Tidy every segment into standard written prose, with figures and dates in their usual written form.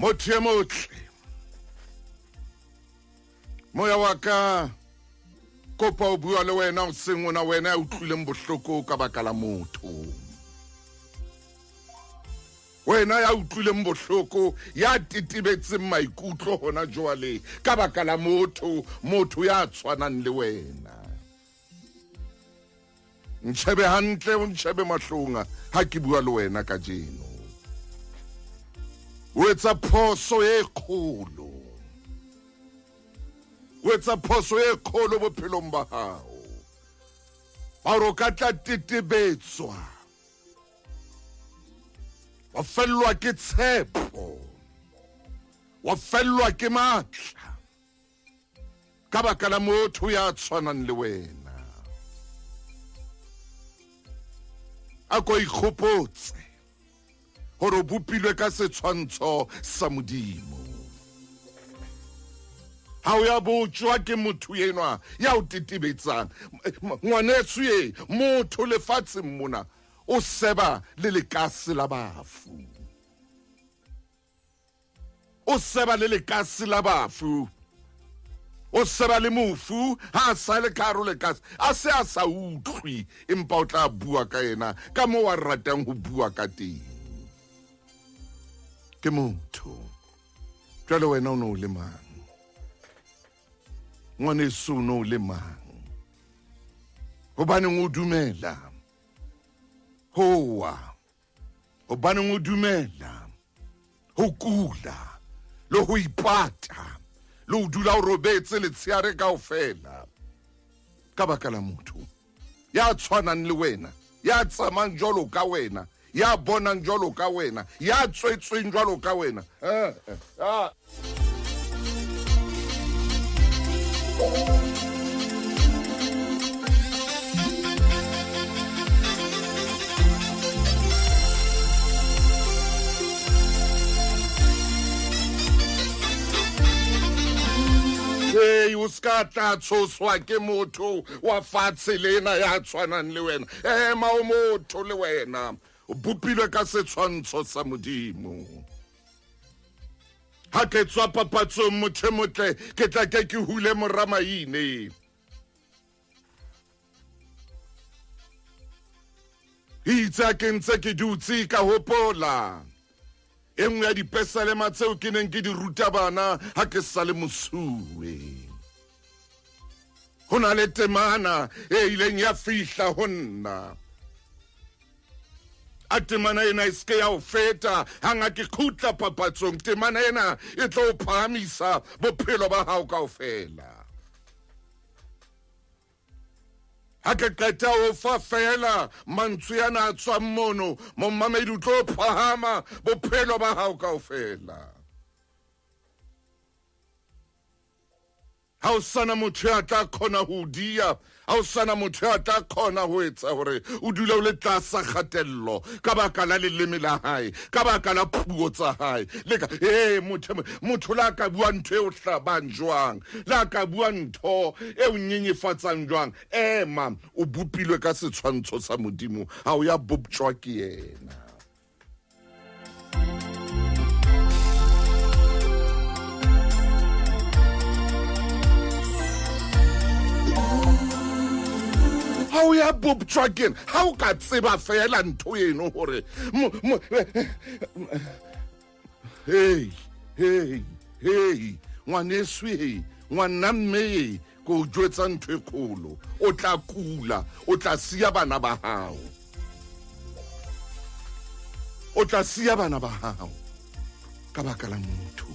Motho e motle, moya wa ka kopa o bua le wena o seng ona, wena ya utlwileng bohloko ka baka la motho, wena ya utlwileng bohloko, ya tetebetseng maikutlo hona jwale ka baka la motho, motho ya tshwanang le wena. Ntjhebe hantle, o ntjhebe mahlong ha ke bua le wena kajeno. O etsa phoso e kgolo, o etsa phoso e kgolo bophelong ba hao, ba hore o ka tla tetebetswa, wa fellwa ke tshepo, wa fellwa ke matla ka baka la motho ya tshwanang le wena. A ko ikgopotse hore o bopilwe ka setshwantsho sa Modimo. Ha o ya botjwa ke motho enwa ya o tetebetsang, ngwaneso e motho lefatsheng mona o seba le lekase la bafu, o seba le lekase la bafu, o seba le mofu ha a sa le ka hare ho lekase, a se a sa utlwe, empa o tla bua ka yena ka moo a ratang ho bua ka teng. Ke motho. Jwale wena o ne o le mang? Ngwaneso o ne o le mang? Hobaneng o dumela ho wa? Hobaneng o dumela ho kula le ho ipata le ho dula o robetse letsheare kaofela ka baka la motho ya tshwanang le wena, ya tsamayang jwalo ka wena, ya bonang jwalo ka wena, ya tswetsweng jwalo ka wena? Hey, o ska tla tshoswa ke motho wa fatshe lena ya tshwanang le wena. Ema o motho le wena, o bopilwe ka setshwantsho sa Modimo. Ha ke tswa papatsong motho e motle, ke tla ke ke hule moramaine. Itse ha ke ntse ke dutse ka hopola e nngwe ya dipesalema tseo ke neng ke di ruta bana ha ke sa le mosuwe. Ho na le temana e ileng ya fihla ho nna. A temana ena e seke ya o feta hang ha ke kgutla papatsong. Temana ena e tlo o phahamisa bophelo ba hao kaofela. Ha ke qeta ho fa feela mantswe ana a tswang mono, momamedi o tlo phahama bophelo ba hao kaofela. Ha o sana motho ya tla kgona ho dia, ha o sana motho ya tla kgona ho etsa hore o dule o le tlasa kgatello ka baka la leleme la hae, ka baka la puo tsa hae. Le ka, motho la ka bua ntho e o hlabang jwang, la ka bua ntho e o nyenyefatsang jwang. Ema, o bopilwe ka setshwantsho sa Modimo, ha o ya boptjwa ke yena. Ha o ya boptjwa ke yena, ha o ka tseba feela ntho eno hore hey, hey, hey, ngwaneso e, ngwana mme e, ke o jwetsa ntho e kgolo, o tla kula, o tla siya bana ba hao, o tla siya bana ba hao ka baka la motho,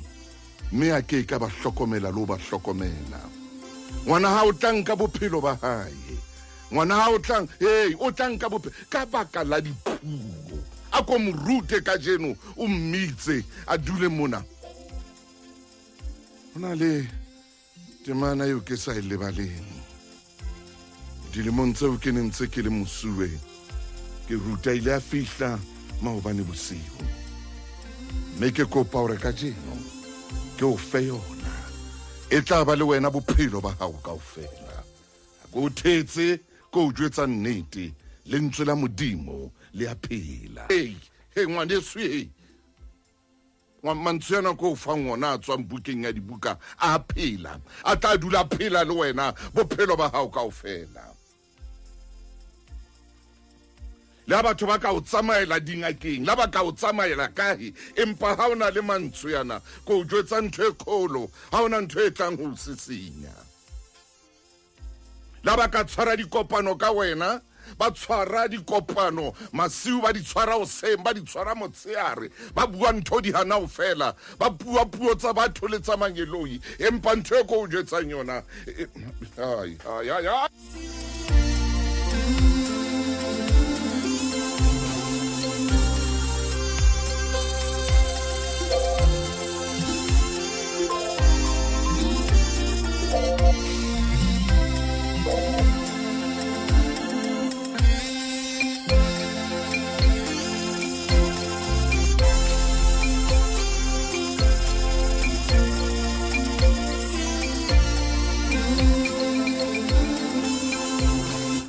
mme a ke ka ba hlokomela le ho ba hlokomela. Ngwana hao o tla nka bophelo ba hae, ngwana hao o tla, hey, o tla nka bophelo ka baka la dipuo. A ko mo rute kajeno, o mmitse a dule mona. Ho na le temana eo ke sa e lebaleng. Dilemong tseo ke neng ntse ke le mosuwe, ke ruta, ile a fihla maobane bosiu. Mme ke kopa hore kajeno ke o fe yona, e tla ba le wena bophelo ba hao kaofela. Ko o thetse, ko o jwetsa nnete, lentswe la Modimo le a phela. Hey, hey, ngwaneso, hey. Mantswe ana ko o fang ona a tswang bukeng ya dibuka a phela, a tla dula phela le wena bophelo ba hao kaofela. Le ha batho ba ka o tsamaela dingakeng, la ba ka o tsamaela kae, empa ha o na le mantswe ana ko o jwetsa ntho e kgolo, ha ona ntho e tlang ho o sisinya. La ba ka tshwara dikopano ka wena, ba tshwara dikopano masiu, ba di tshwara hoseng, ba di tshwara motshehare, ba bua ntho di hana ho fela, ba bua puo tsa batho le tsa mangeloi, empa ntho e ko o jwetsang yona ai ai ai ai.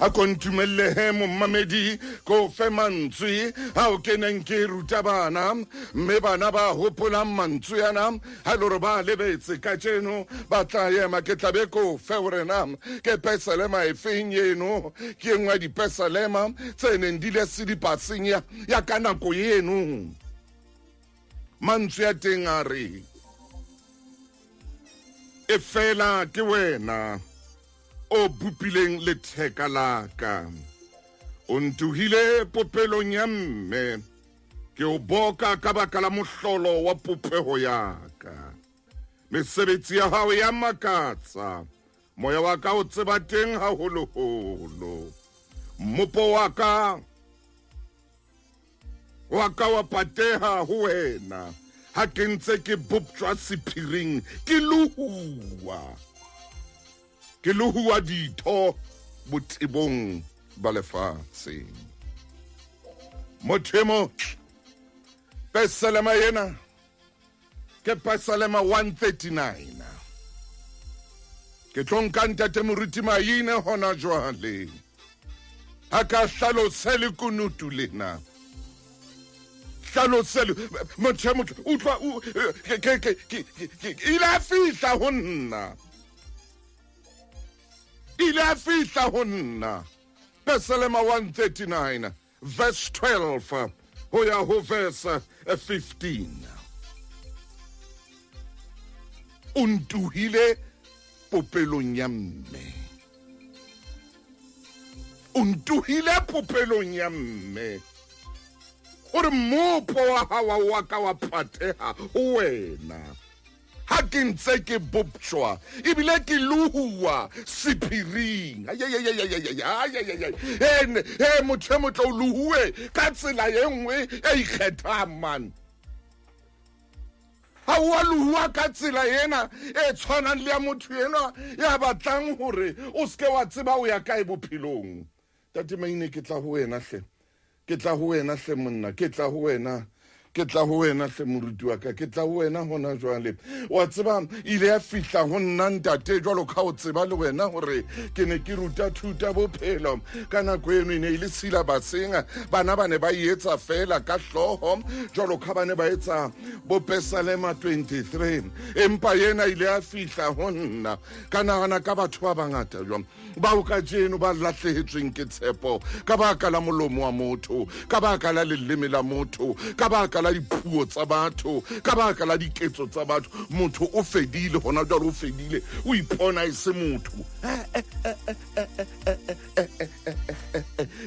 A ko ntumellehe mommamedi ko fe mantswe ao ke neng ke ruta bana, mme bana ba hopolang mantswe ana ha e le hore ba lebetse kajeno ba tla ema. Ke tla be ko fe hore na ke pesalema efeng eno, ke e nngwe ya dipesalema tse neng di le sedipaseng ya ka nako eno. Mantswe a teng a re, e fela ke wena o bopileng letheka la ka, o ntohile popelong ya mme, ke o boka ka baka la mohlolo wa popeho ya ka. Mesebetsi ya hao ya makatsa, moya wa ka o tseba teng haholoholo. Mmopo wa ka wa pateha ho wena, ha ke ntse ke boptjwa sephiring, ke lohuwa. Ke lohuwa ditho botebong ba lefatshe. Motho e motle, Pesalema ena ke Pesalema 139. Ke tlo nka ntate Moruti Maine hona jwale, ha ka hlalose lekunutu lena. Hlalose motho e motle, utlwa, ke ile a fihla ho nna. Ile a fihla ho nna. Pesalema 139 verse 12 ho ya ho verse 15. O ntohile popelong ya mme. O ntohile popelong ya mme. O re mmopo wa hao wa ka wa phatheha ho wena. Ha ke ntse ke boptjwa ebile ke lohuwa sephiring. Ai, ai, ai, ai, ai, ai, ai, ai, ai, ai. He, motho e motle o lohuwe ka tsela e nngwe e ikgethang, man. Ha o a lohuwa ka tsela ena e tshwanang le ya motho enwa ya batlang hore o seke wa tseba o ya kae bophelong. Ntate Maine, ke tla ho wena hle. Ke tla ho wena hle monna, ke tla ho wena. Ke tla ho wena hle moruti wa ka, ke tla ho wena hona jwale. Wa tseba, ile ya fihla ho nna ntate jwalo ka o tseba le wena hore ke ne ke ruta thuta bophelo. Ka nako eno e ne e le silabaseng, bana ba ne ba e etsa fela ka hlooho jwalo ka ba ne ba etsa bo Pesalema 23. Empa yena ile ya fihla ho nna. Ka nahana ka batho ba bangata jwang bao kajeno ba lahlehetsweng ke tshepo ka baka la molomo wa motho, ka baka la leleme la motho, ka baka la dipuo tsa batho, ka baka la diketso tsa batho. Motho o fedile hona jwale, o fedile, o ipona e se motho.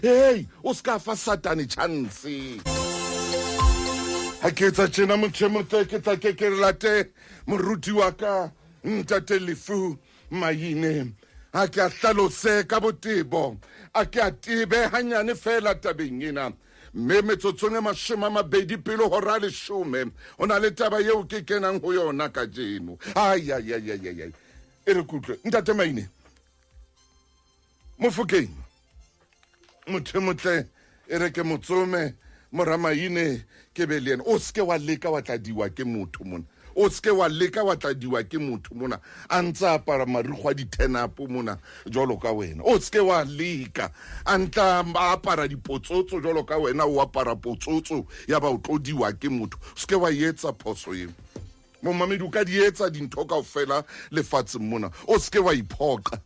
Hey, o ska fa Satane chance. Ha ke etsa tjena motho e motle, ke tla ke ke late moruti wa ka ntate Lefu Maine. Ha ke a hlalose ka botebo, a ke a tebe hanyane fela tabeng ena. Mme metsotsong e 20 pele hora 10, ho na le taba eo ke kenang ho yona kajeno. Ai, ai, ai, ai, ai, ai. E re kutlwe ntate Maine. Mofokeng, motho e motle, e re ke motsome, mora Maine, ke be le yena. O seke wa leka wa tladiwa ke motho mona. O se ke wa leka wa tladiwa ke motho mona a ntse a apara marikgwe a di-turn-up mona jwalo ka wena. O se ke wa leka a ntla a apara dipotsotso jwalo ka wena, o apara potsotso ya ba o tlodiwa ke motho. O se ke wa etsa phoso eo. Momamedi, o ka di etsa dintho kaofela lefatsheng mona, o se ke wa iphoqa.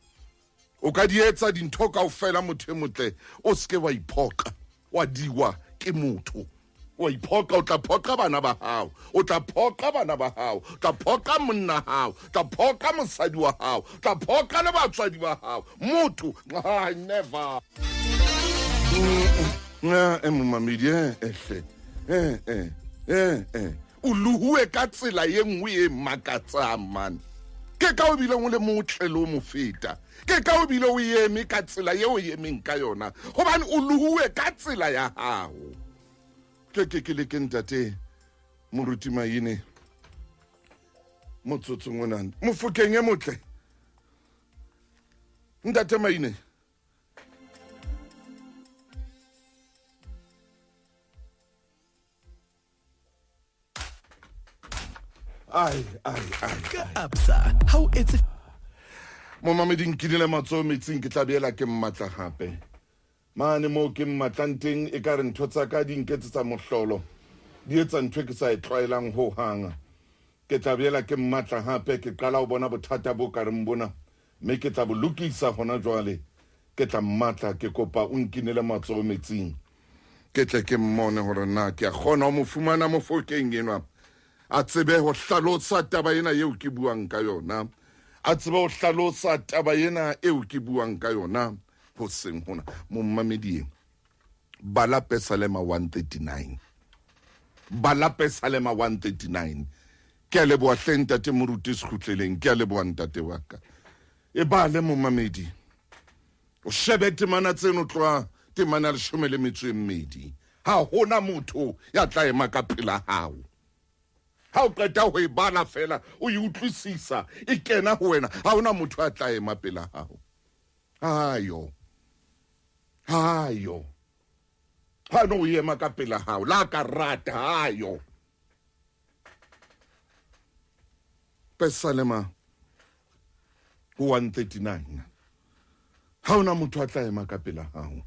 O ka di etsa dintho kaofela motho e motle, o se ke wa iphoqa, wa diwa ke motho. Wa iphoqa, o tla phoqa bana ba hao, o tla phoqa bana ba hao, o tla phoqa monna hao, o tla phoqa mosadi wa hao, o tla phoqa le batswadi ba hao. Motho, I never. Momamedi, hle. O lohuwe ka tsela ye nngwe e makatsang man. Ke ka o bile o le motle le o mo feta. Ke ka o bile o eme ka tsela eo o emeng ka yona, hobane o lohuwe ka tsela ya hao. Ke ke le ke ntate Moruti Maine motsotsong ona. Mofokeng e motle. Ntate Maine. Ai ai ai. Ka Absa, ha o etse Momamedi nkinele matsoho metsing, ke tla beela ke mmatla hape. Mane moo ke mmatlang teng e ka re ntho tsa ka di nketsetsa mohlolo, di etsa ntho e ke sa e tlwaelang ho hang. Ke tla beela ke mmatla hape, ke qala ho bona bothata bo ka reng bona, mme ke tla bo lokisa hona jwale. Ke tla mmatla, ke kopa o nkinele matsoho metsing, ke tle ke mmone hore na ke a kgona ho mo fumana Mofokeng enwa, a tsebe ho hlalosa taba ena eo ke buang ka yona, a tsebe ho hlalosa taba ena eo ke buang ka yona hoseng hona. Momamedi, bala Pesalema 139. Bala Pesalema 139. Ke a leboha hle ntate Moruti Sekgutleleng, ke a leboha ntate wa ka. E bale momamedi, o shebe temana tseno, tloha temana 12. Ha hona motho ya tla ema ka pela hao. Ha o qeta ho e bala fela, o e utlwisisa, e kena ho wena, ha hona motho a tla ema pela hao. Ayo. Ayo. Ha no ema ka pela hao, la ka rata, ayo. Pesalema 139. Ha hona motho a tla ema ka pela hao.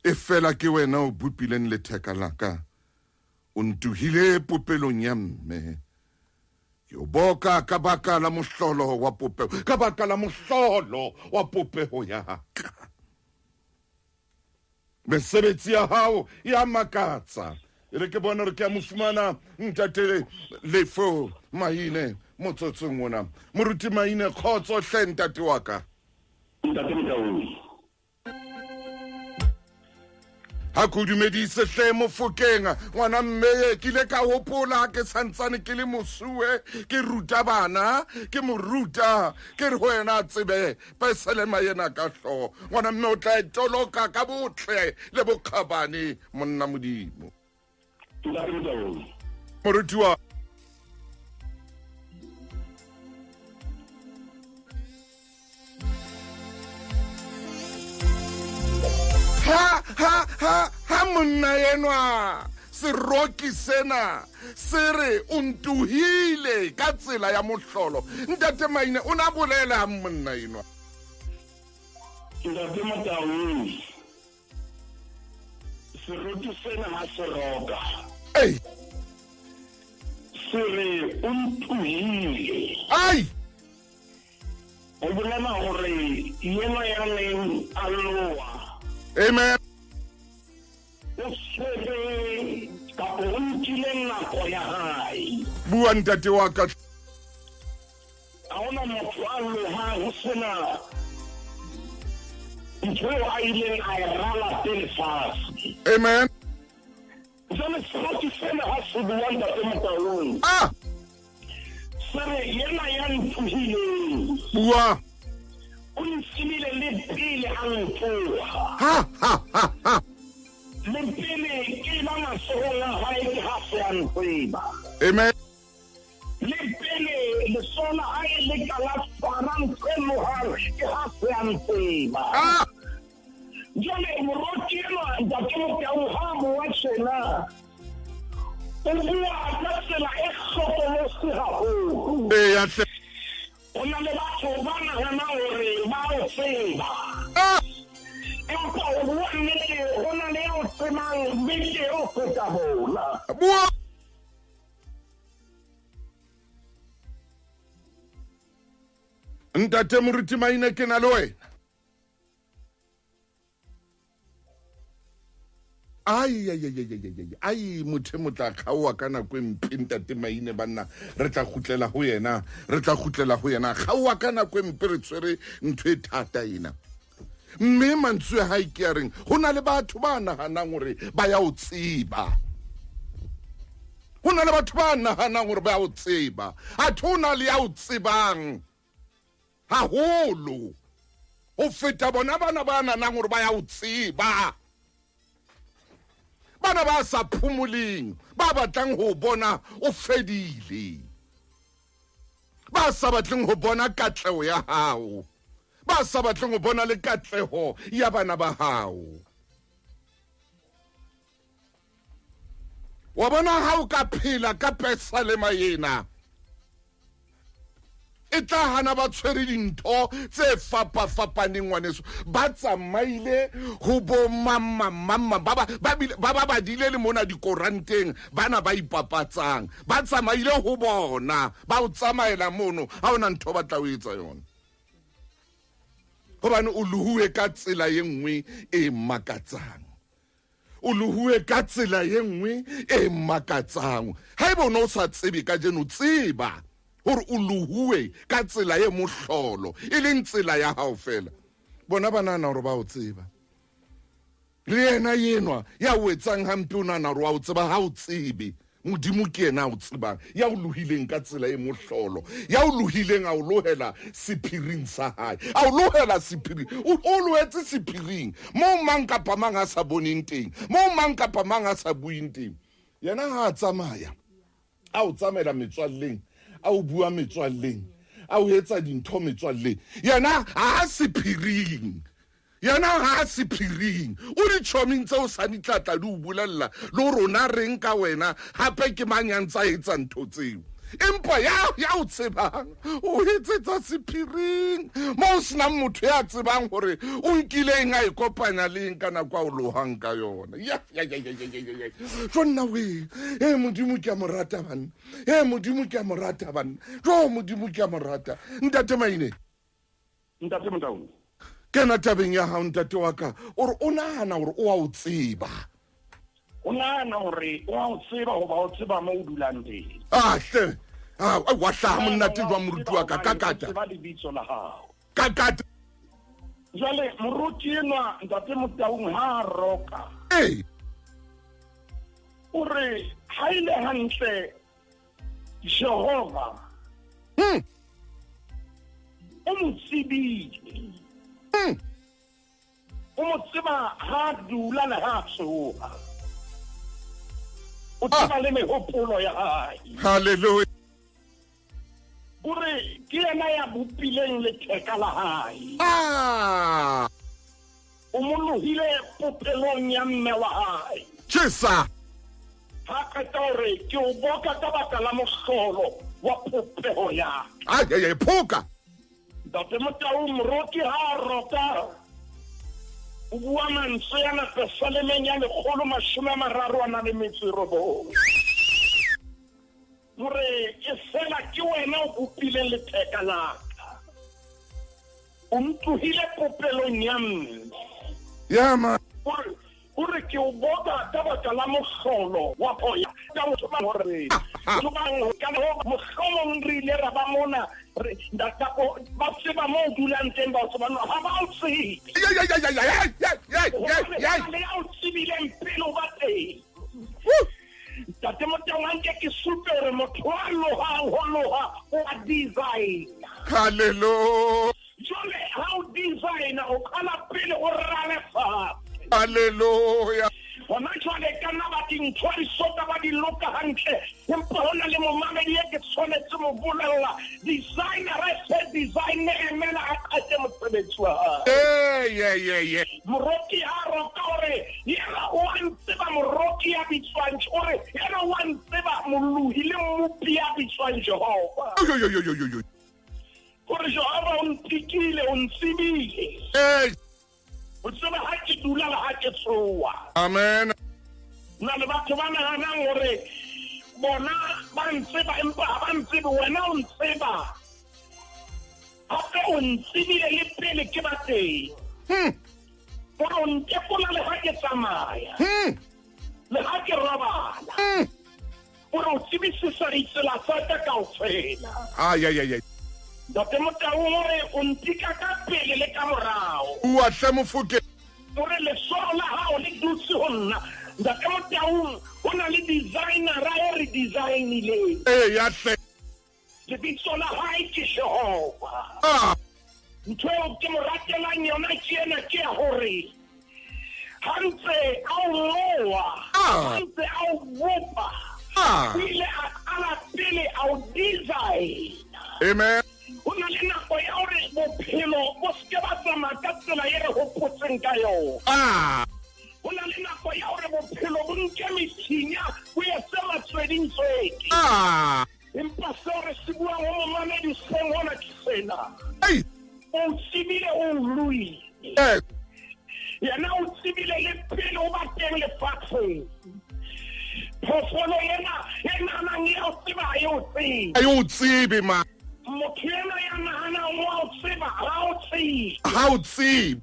E fela ke wena o bopileng letheka la ka, o ntuhile popelong ya mme. Ke o boka ka baka la mohlolo wa popeho, ka baka la mohlolo wa popeho ya ka. Mesebetsi ya hao ya makatsa. E re ke bone hore ke a mo fumana ntate Lefo Maine motsotsong ona. Moruti Maine, kgotso hle ntate wa ka. Ntate Motaung. Ha ke o dumedise hle Mofokeng, ngwana mme, ke ile ka hopola ke santsane ke le mosuwe, ke ruta bana, ke mo ruta, ke re ho yena a tsebe Pesalema ena ka hlooho. Ngwana mme o tla e toloka ka botle le bokgabane, monna Modimo. Ntate Motaung. Moruti wa ha ha ha ha monna enwa seroki sena se re o ntuhile ka tsela ya mohlolo. Ntate Maine o na bolela monna enwa. Ntate Motaung, seroki sena ha se roka. Ei. Se re o ntuhile. Ai. O bolela hore yena ya neng a loa. Amen. O tshwere kapa o nkile nako ya hae. Bua ntate wa ka. Ha hona motho a lohang ho sena ntho eo a ileng a e rala pele fatshe. Amen. Jwale seroki sena ha se bua ntate Motaung. Ah. Se re yena ya ntlohileng. Bua. O ntshimile le pele a ntloha. Ha ha ha ha. Le pele ke ba matsohong a hae ke ha se a ntseba. Amen. Le pele letsoho la hae le ka la tshwara ntho e lohang ke ha se a ntseba. Ah. Jwale moruti enwa ntate Motaung ha a bua tjena, O bua ka tsela e hlokolosi haholo. Eya hle. Ho na le batho ba nahanang hore ba o tseba. Empa ho bua nnete, ho na le ya o tsebang betere ho feta bona. Bua. Ntate Moruti Maine, ke na le wena. Ai ai ai ai ai ai, motho e motla kgaoa ka nako e mpe, ntate Maine banna, re tla kgutlela ho yena, re tla kgutlela ho yena. Kgaoa ka nako e mpe, re tshwere ntho e thata ena. Mme mantswe a hae ke a reng, ho na le batho ba nahanang hore ba ya o tseba. Ho na le batho ba nahanang hore ba ya o tseba. Athe ho na le ya o tsebang haholo ho feta bona bana ba nahanang hore ba ya o tseba. Bana ba sa phomoleng, ba batlang ho bona o fedile, ba sa batleng ho bona katleho ya hao, ba sa batleng ho bona le katleho ya bana ba hao. Wa bona ha o ka phela ka pesalema ena, e tla hana ba tshwere dintho tse fapafapaneng ngwaneso, ba tsamaile ho bo mamma, ba ba badile le mona dikoranteng, bana ba ipapatsang, ba tsamaile ho bona, ba o tsamaela mono, ha ona ntho ba tla o etsa yona. Hobane o lohuwe ka tsela e nngwe e makatsang. O lohuwe ka tsela e nngwe e makatsang. Haeba o ne o sa tsebe kajeno, tseba hore o lohuwe ka tsela e mohlolo, e leng tsela ya hao fela. Bona ba nahana hore ba o tseba. Le yena enwa ya o etsang hampe o nahana hore wa o tseba, ha o tsebe. Modimo ke yena a o tsebang, ya o lohileng ka tsela e mohlolo, ya o lohileng a o lohela sephiring sa hae, a o lohela sephiring, o lohetse sephiring moo mang kapa mang a sa boneng teng, moo mang kapa mang a sa bueng teng. Yena ha a tsamaya, a o tsamaela metswalleng, a o bua metswalleng, a o etsa dintho metswalleng, yena ha a sephiring. Yena ha a sephiring, o ditjhoming tseo sa di tlatla di o bolella le hore o na reng ka wena, hape ke mang ya ntsa etsa ntho tseo. Empa ya o tsebang o etsetsa sephiring, moo o senang motho ya tsebang hore o nkile eng a e kopanya le eng ka nako a o lohang ka yona. Ya ya ya ya ya ya ya. Jo nna we, e Modimo ke a mo rata banna, e Modimo ke a mo rata banna, jo Modimo ke a mo rata. Ntate Maine. Ntate Motaung. Kena tabeng ya hao ntate wa ka, o re o nahana hore o a o tseba. O nahana hore o a o tseba hoba o tseba mo o dulang teng. Ah hle. Ah, wa hlaha monate jwang moruti wa ka, ka kata. Tseba lebitso la hao. Ka kata. Jwale moruti enwa ntate Motaung ha a roka. Ee. O re ha ile hantle Jehova. O mo tsebile. O mo tseba ha dula le ha tsoha. O tseba le mehopolo ya hae. Hallelujah. O re ke yena ya bopileng letheka la hae. O mo lohile popelong ya mme wa hae. Jesa. Ha qeta hore ke o boka ka baka la mohlolo wa popeho ya. Ai ai ai, phoka. Ntate Motaung, moruti ha a roka, o bua mantswe ana Pesalemeng ya 139. Hore e fela ke wena o bopileng letheka la ka. O ntlohile popelong ya mme. Ya ma. O re ke o boka ka baka la mohlolo wa poya. Ka o tsebang hore tsebang ka ho mohlomong re ile ra ba mona, re ba tseba mo o dulang teng, ba o tseba, no, ha ba o tsebe. Ya ya ya ya ya ya ya ya ya. Le ya o tsebileng pele o ba teng. Ntate Motaung, a nke ke supe hore motho wa lohang ho loha o a design. Hallelujah. Jwale ha o design o qala pele o rale fatshe. Hallelujah. Hona jwale ka nna ba dintho di soka ba di loka hantle, empa hona le momamedi e ke tshwanetse mo bolella, designer e se design emela a qete mosebetsi wa hae. Ee, ye, ye, ye. Moroki ha roka hore yena o a ntseba, moroki ya bitswang o re yena o a ntseba. molohi le mmopi ya bitswang Jehova. Gore Jehova o ntikile, o ntsebile. O tseba ha ke dula le ha ke tsoa. Amen. Na le batho ba nahanang hore bona ba ntseba empa ha ba ntsebe, wena o ntseba. Hape o ntsebile le pele ke ba teng. Gore o ntekola le ha ke tsamaya. Le ha ke robala. Gore o tsebisisa ditsela tsa ka kaofela. Ai. Ntate Motaung o re o ntika ka pele le ka morao. Ua hle Mofoke. O re leswao la hao le dutse ho nna. Ntate Motaung, ho na le designera e re designileng. Ee, ya hle. Lebitso la hae ke Jehova. Ntho eo ke mo ratelang yona ke ena, ke ya hore ha ntse a o loa, ha ntse a o bopa, o ile a qala pele a o design. Amen. Ho na le nako ya hore bophelo bo se ke ba tsamaya ka tsela e re hopotseng ka yona. Ho na le nako ya hore bophelo bo nke methinya bo etse matsweding tsweke. Empa seo re se buang ho momamedi seng hona ke sena. O tsebile o loile. Yena o tsebile le pele o ba teng lefatsheng. Phoofolo ena e nahanang ya o tseba ha e o tsebe. Ha e o tsebe ma. Motho ena ya nahanang wa o tseba ha o tsebe. Ha o tsebe.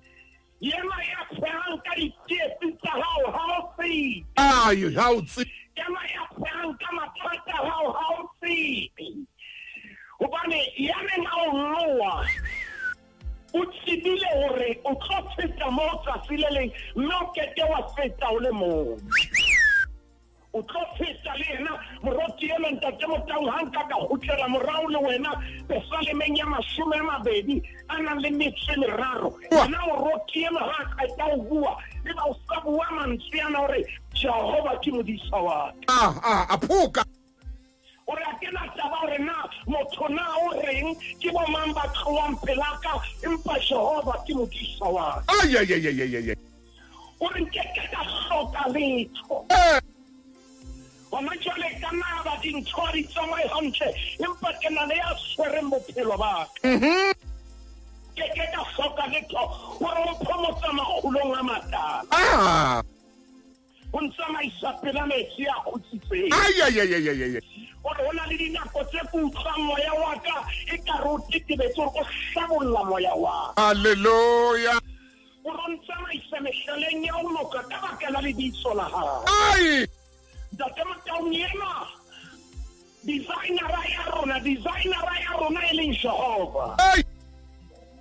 Yena ya phehang ka ditsietsi tsa hao ha o tsebe. Ai, ha o tsebe. Yena ya phehang ka mathata a hao ha o tsebe. Hobane ya neng a o loa o tsebile hore o tlo feta moo tsatsi le leng, mme o keke wa feta o le mong. O tlo feta le yena moroti ena Ntate Motaung, ha nka ka kgutlela morao le wena pesalemeng ya 20 a nang le metso e meraro. Yena moroti ena ha a qeta ho bua, eba o sa bua mantswe ana hore Jehova ke modisa wa ka. A phoka. O re a ke na taba hore na motho na o reng, ke bo mang ba tlohang pelaka, empa Jehova ke modisa wa ka. Ai. O re nke ke ka hloka letho. Hona jwale ka na ba dintho di tsamaye hantle, empa ke na le ya tshwereng bophelo ba ka. Ke ke ka hloka letho, hore o mphomotsa makgulong a matala. O ntsamaisa pela metsi a kgutsitseng. Ai. Hore ho na le dinako tse ke utlwang moya wa ka e ka re o tetebetse hore o hlabolla moya wa ka. Hallelujah. O re o ntsamaisa mehlaleng ya ho loka ka baka la lebitso la hao. Ai. Ntate Motaung ena designera ya rona e leng Jehova. Ai.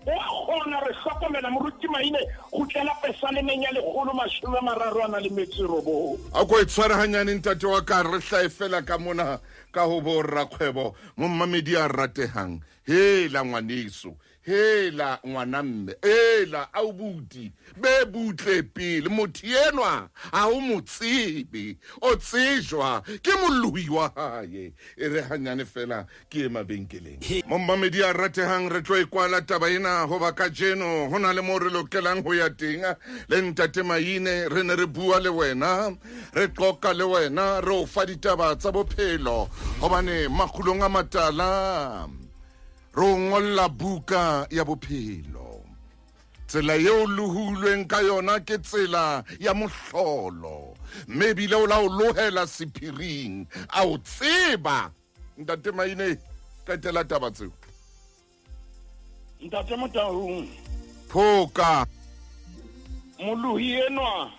O a kgona re hlokomela moruti Maine, kgutlela pesalemeng ya 139. A ko e tshware hanyane ntate wa ka, re hlae fela ka mona ka ho bo rakgwebo mommamedi a ratehang. Hela ngwaneso, hela ngwana mme, hela aubuti, be butle pele motho enwa ha o mo tsebe, o tsejwa ke molohi wa hae. E re hanyane fela ke e mabenkeleng. Mommamedi a ratehang, re tlo e kwala taba ena hoba kajeno ho na le moo re lokelang ho ya teng. Le Ntate Maine re ne re bua le wena, re qoqa le wena, re o fa ditaba tsa bophelo hobane makgulong a matala re o ngolla buka ya bophelo. Tsela eo lohulweng ka yona ke tsela ya mohlolo, mme ebile o la o lohela sephiring, a o tseba. Ntate Maine, qetela taba tseo. Ntate Motaung. Phoka. Molohi enwa.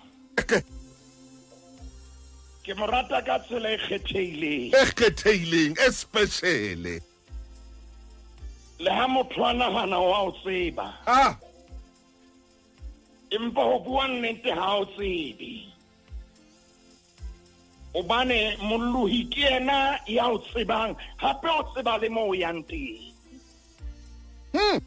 Ke mo rata ka tsela e kgethehileng. E kgethehileng, e special. Le ha motho a nahana wa o tseba. Empa ho bua nnete ha o tsebe. Hobane molohi ke yena ya o tsebang, hape o tseba le moo o yang teng. Ho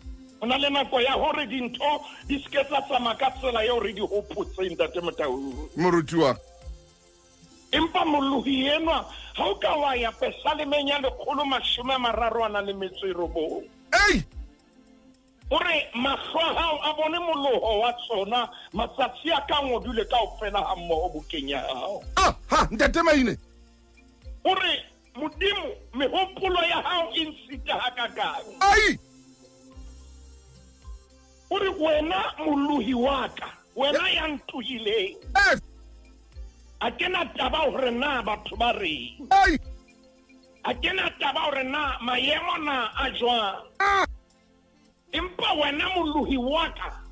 na le nako ya hore dintho di se ke tsa tsamaya ka tsela eo re di hopotseng, Ntate Motaung. Moruti wa. Empa molohi enwa ha o ka wa ya pesalemeng ya 139. Ei! O re mahlo a hao a bone moloho wa tsona, matsatsi a ka ngodule kaofela ha mmoho bukeng ya hao. Ha, Ntate Maine. O re Modimo mehopolo ya hao e nsita hakakang. Ai! O re wena molohi wa ka, wena ya ntohileng. Yes. A ke na taba hore na batho ba reng. Ai! A ke na taba hore na maemo na a jwang. Ah! Empa wena molohi wa ka,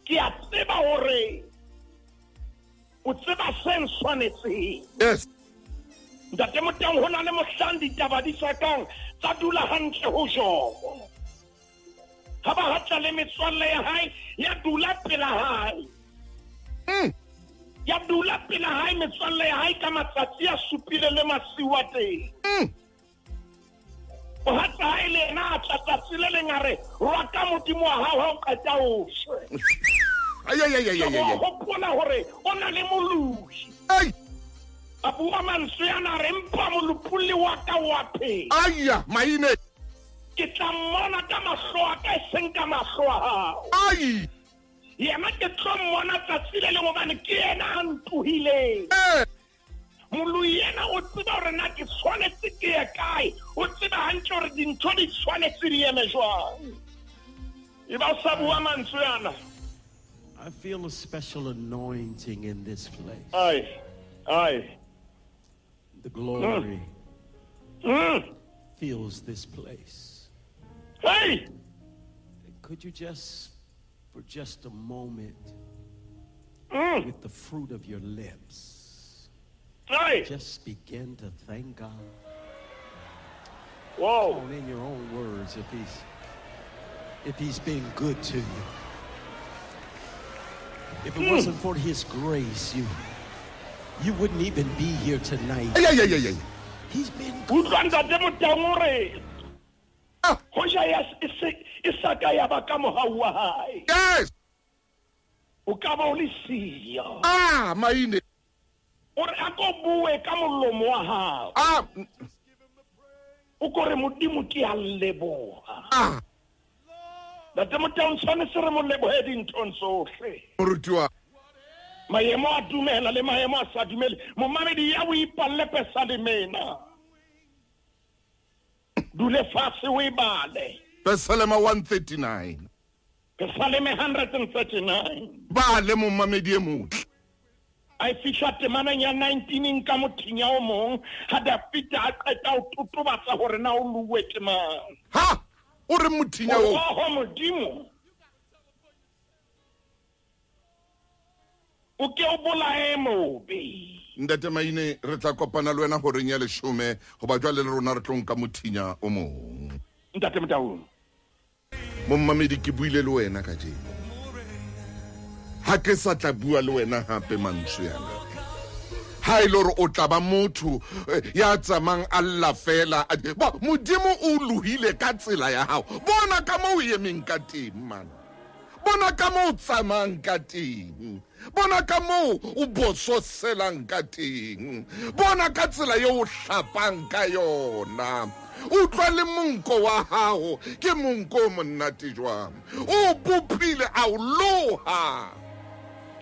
ke a tseba hore o tseba se ntshwanetseng. Yes. Ntate Motaung, ho na le mohlang ditaba di sa kang tsa dula hantle ho Jobo. Ha ba hatla le metswalle ya hae, ya dula pela hae. Ya dula pela hae metswalle ya hae ka matsatsi a supile le masiu a teng. O hatla hae le yena a tla tsatsi le leng a re, rwaka Modimo wa hao ha o qeta o shwe. Ai, ai, ai, ai, ai, ai. Hopola hore o na le molohi. Ai! A bua mantswe ana a re, empa molopolli wa ka wa phela. Aiya, maine. Ke tla mmona ka mahlo a ka, e seng ka mahlo a hao. Ai! Yena ke tlo mmona tsatsi le leng hobane ke yena a ntohileng. Moloi yena o tseba hore na ke tshwanetse ke ye kae, o tseba hantle hore dintho di tshwanetse di eme jwang. E ba o sa bua mantswe ana. I feel a special anointing in this place. Ai, ai. The glory fills this place. Hey! Could you just, for just a moment, with the fruit of your lips, hey, just begin to thank God? Whoa. Come on, in your own words, if he's been good to you. If it wasn't for his grace, you wouldn't even be here tonight. Ay, ay, ay, ay. He's been good. Utlwa ntate Motaung o re, hoja ya e sa ka ya ba ka mohau wa hae. Yes. O ka ba o le siyo. Ah, maine. O re a ko bue ka molomo wa hao. Ah. O ko re Modimo ke a leboha. Ah. Ntate Motaung tshwanetse re mo lebohe dinthong tsohle. Moruti. Maemo a dumela le maemo a sa dumele. Momamedi ya o ipalle pesaleme ena. Dule fatshe o e bale. Pesalema 139. Pesaleme 139. Bale momamedi e motle. A fihla temaneng ya 19 ka mothinya o mong ha Dafita a qeta ho totobatsa hore na o luwe ke mang. Ha! O re mothinya o. Oho Modimo. O ke o bolae mobe. Ntate Maine, re tla kopana le wena horeng ya 10 hoba jwale le rona re tlo nka mothinya o mong. Ntate Motaung. Momamedi ke buile le wena kajeno. Ha ke sa tla bua le wena hape mantswe ana. Ha e le hore o tla ba motho ya tsamang a lla fela. Modimo o lohile ka tsela ya hao. Bona ka moo o emeng ka teng man. Bona ka moo o tsamayang ka teng. Bona ka moo o bososelang ka teng. Bona ka tsela eo o hlapang ka yona. Utlwa le monko wa hao, ke monko o monate jwang. O bopile a o loha.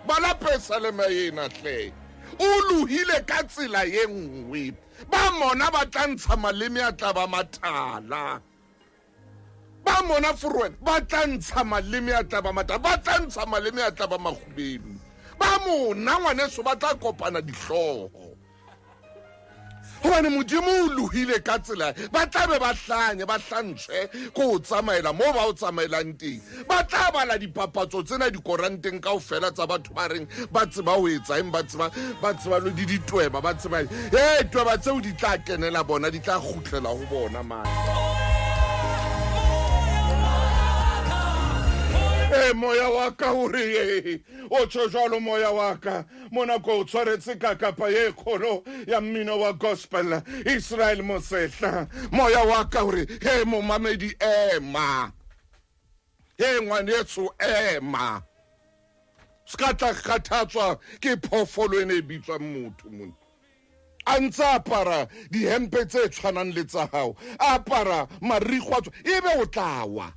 Bala pesalema ena hle. O lohile ka tsela e nngwe. Ba mona ba tla ntsha maleme a tla ba matala. Ba mona forward ba tla ntsha maleme a tla ba matala, ba tla ntsha maleme a tla ba makgubedu. Ba mona ngwaneso ba tla kopana dihlooho. Hobane Modimo o lohile ka tsela, ba tla be ba hlanye, ba hlantshwe ko o tsamaela moo ba o tsamaelang teng. Ba tla bala dipapatso tsena dikoranteng kaofela tsa batho ba reng ba tseba ho etsa eng, ba tseba le di ditweba, ba tseba tweba tseo di tla kenela bona, di tla kgutlela ho bona mane. Moya wa ka o re o tjho jwalo moya wa ka mona ko o tshwaretse ka kapa e kgolo ya mmino wa gospel Israel Mosehla. Moya wa ka o re he momamedi ema, he ngwanetso ema, ska tla kgathatswa ke phoofolo ene e bitswang motho mona. A ntse apara dihempe tse tshwanang le tsa hao, apara marikgwa, ebe o tla wa.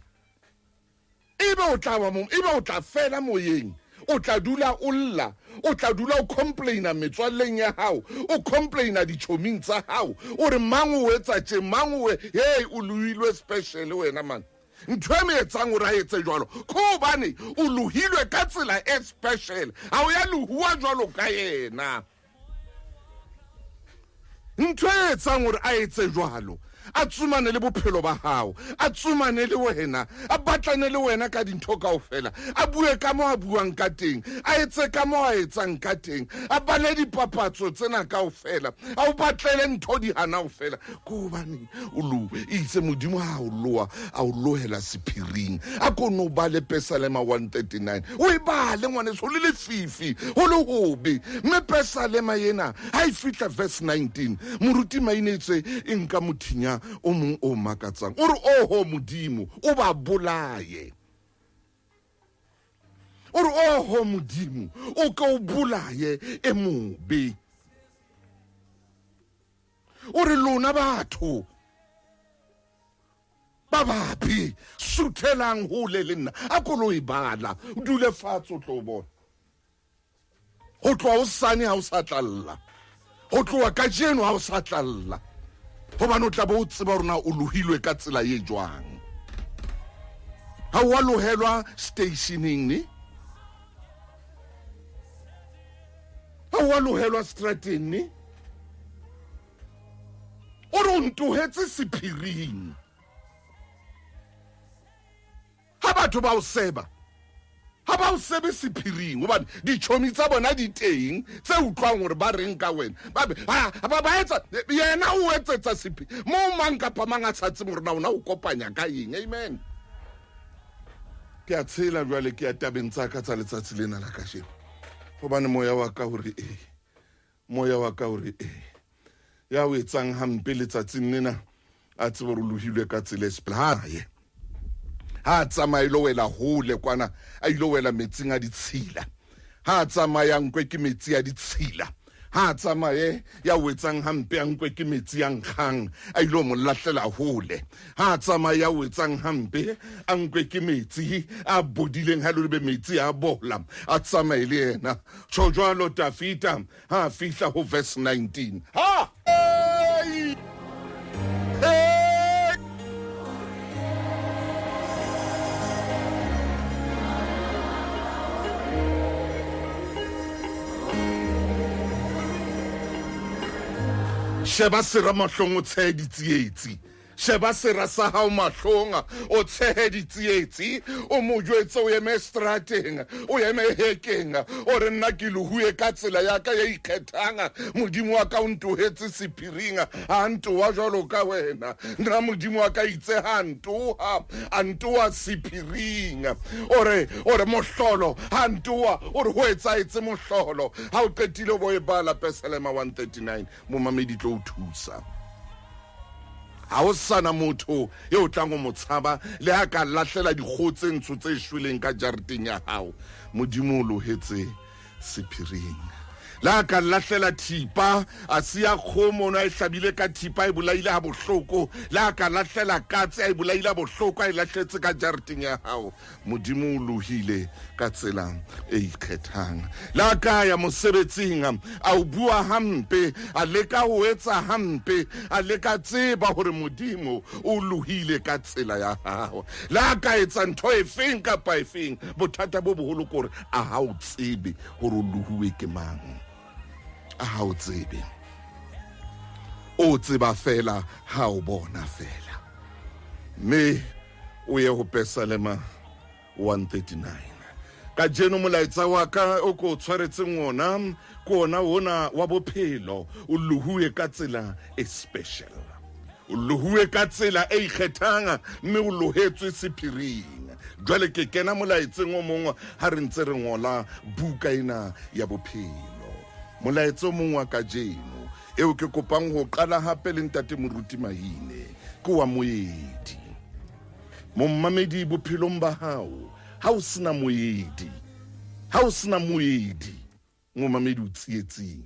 Ebe o tla wa mo, ebe o tla fela moyeng. O tla dula o lla, o tla dula o complaina metswalleng ya hao, o complaina ditjhoming tsa hao, o re mang o etsa tje, mang o hey, o lohilwe special wena man. Ntho e me etsang hore a etse jwalo ke hobane o lohilwe ka tsela e special, ha o ya lohuwa jwalo ka yena. Ntho e etsang hore a etse jwalo, a tsomane le bophelo ba hao, a tsomane le wena, a batlane le wena ka dintho kaofela, a bue ka mo a buang ka teng, a etse ka mo a etsang ka teng, a bale dipapatso tsena kaofela, a o batlele ntho di hana ofela. Ke hobane o lo itse Modimo ha o loa, a o lohela sephiring. A ko no bale Pesalema 139, o e bale ngwaneso, ho le lefifi, ho le hobe. Mme Pesalema ena ha e fihla verse 19, moruti Mainetse e nka mothinya o mong o makatsang, o re oho Modimo o ba bolaye, o re oho Modimo o ke o bolaye e mobe, o re lona batho ba babe suthelang hole le nna. A ko lo e bala, o dule fatshe o tlo bona. Ho tloha hosane ha o sa tlalla, ho tloha kajeno ha o sa tlalla, hobane o tla bo o tseba hore na o lohilwe ka tsela e jwang. Ha o a lohelwa stationeng ne, ha o a lohelwa strateng ne, o re o ntohetse sephiring. Ha batho ba o seba, ha ba o sebe sephiring, hobane ditjhomi tsa bona di teng tse utlwang hore ba reng ka wena. Ba be, ha, ba, ba etsa, yena o etsetsa sephi-, moo mang kapa mang a sa tsebe hore na ona o kopanya ka eng. Amen. Ke a tshela jwale, ke ya tabeng tsa ka tsa letsatsi lena la kajeno, hobane moya wa ka hore e, moya wa ka hore e, ya o etsang hampe letsatsing lena a tsebe hore o lohilwe ka tsela e sepela. Ha ye, ha tsamaye lo wela hole kwana, a ilo wela metsing a ditshila. Ha tsamaya nkwe ke metsi a ditshila, ha tsamaye ya wetsang hampe a nkwe ke metsi a nkgang, a ilo mo lahlela hole. Ha tsamaye ya wetsang hampe a nkwe ke metsi a bodileng, ha le be metsi a bola, a tsamaye le yena. Tjho jwalo Dafita ha fihla ho verse 19. Ha! Hey! Hey! Sheba sera mahlong o tshehe ditsietsi. Sheba sera sa hao mahlong o tshehe ditsietsi. O mo jwetse o eme strateng, o eme hekeng, o re nna ke lohuwe ka tsela ya ka ya ikgethang. Modimo wa ka o ntohetse sephiring, ha ntoha jwalo ka wena. Nna Modimo wa ka itse ha ntoha, a ntoha sephiring. O re, o re mohlolo, ha ntoha, o re ho etsahetse mohlolo. Ha o qetile bo e bala Pesalema 139, momamedi tlo o thusa. Ha o sana motho eo tlang ho mo tshaba, le ha ka lahlela dikgoho tse ntsho tse shweleng ka jareteng ya hao, Modimo o lohetse sephiring. Le ha ka lahlela thipa, a siya kgomo ono a e hlabile ka thipa, a e bolaile ha bohloko. Le ha ka lahlela katse, a e bolaile ha bohloko, a e lahletse ka jareteng ya hao, Modimo o lohile ka tsela e ikgethang. Le ha ka ya mosebetsing, a o bua hampe, a leka ho etsa hampe, a leka tseba hore Modimo o lohile ka tsela ya hao. Le ha ka etsa ntho efeng kapa efeng, bothata bo boholo ke hore a ha o tsebe hore o lohuwe ke mang. A ha o tsebe. O tseba fela ha o bona fela. Mme o ye ho Pesalema 139. Kajeno molaetsa wa ka o ko tshwaretseng ona, ke ona ona wa bophelo, o lohuwe ka tsela e special. O lohuwe ka tsela e ikgethang, mme o lohetswe sephiring. Jwale ke kena molaetseng o mong ha re ntse re ngola buka ena ya bophelo. Molaetsa o mong wa kajeno eo ke kopang ho qala hape le ntate Moruti Mahine ke wa moedi. Mommamedi bophelong ba hao, ha o sena moedi, ha o sena moedi, momamedi o tsietsing.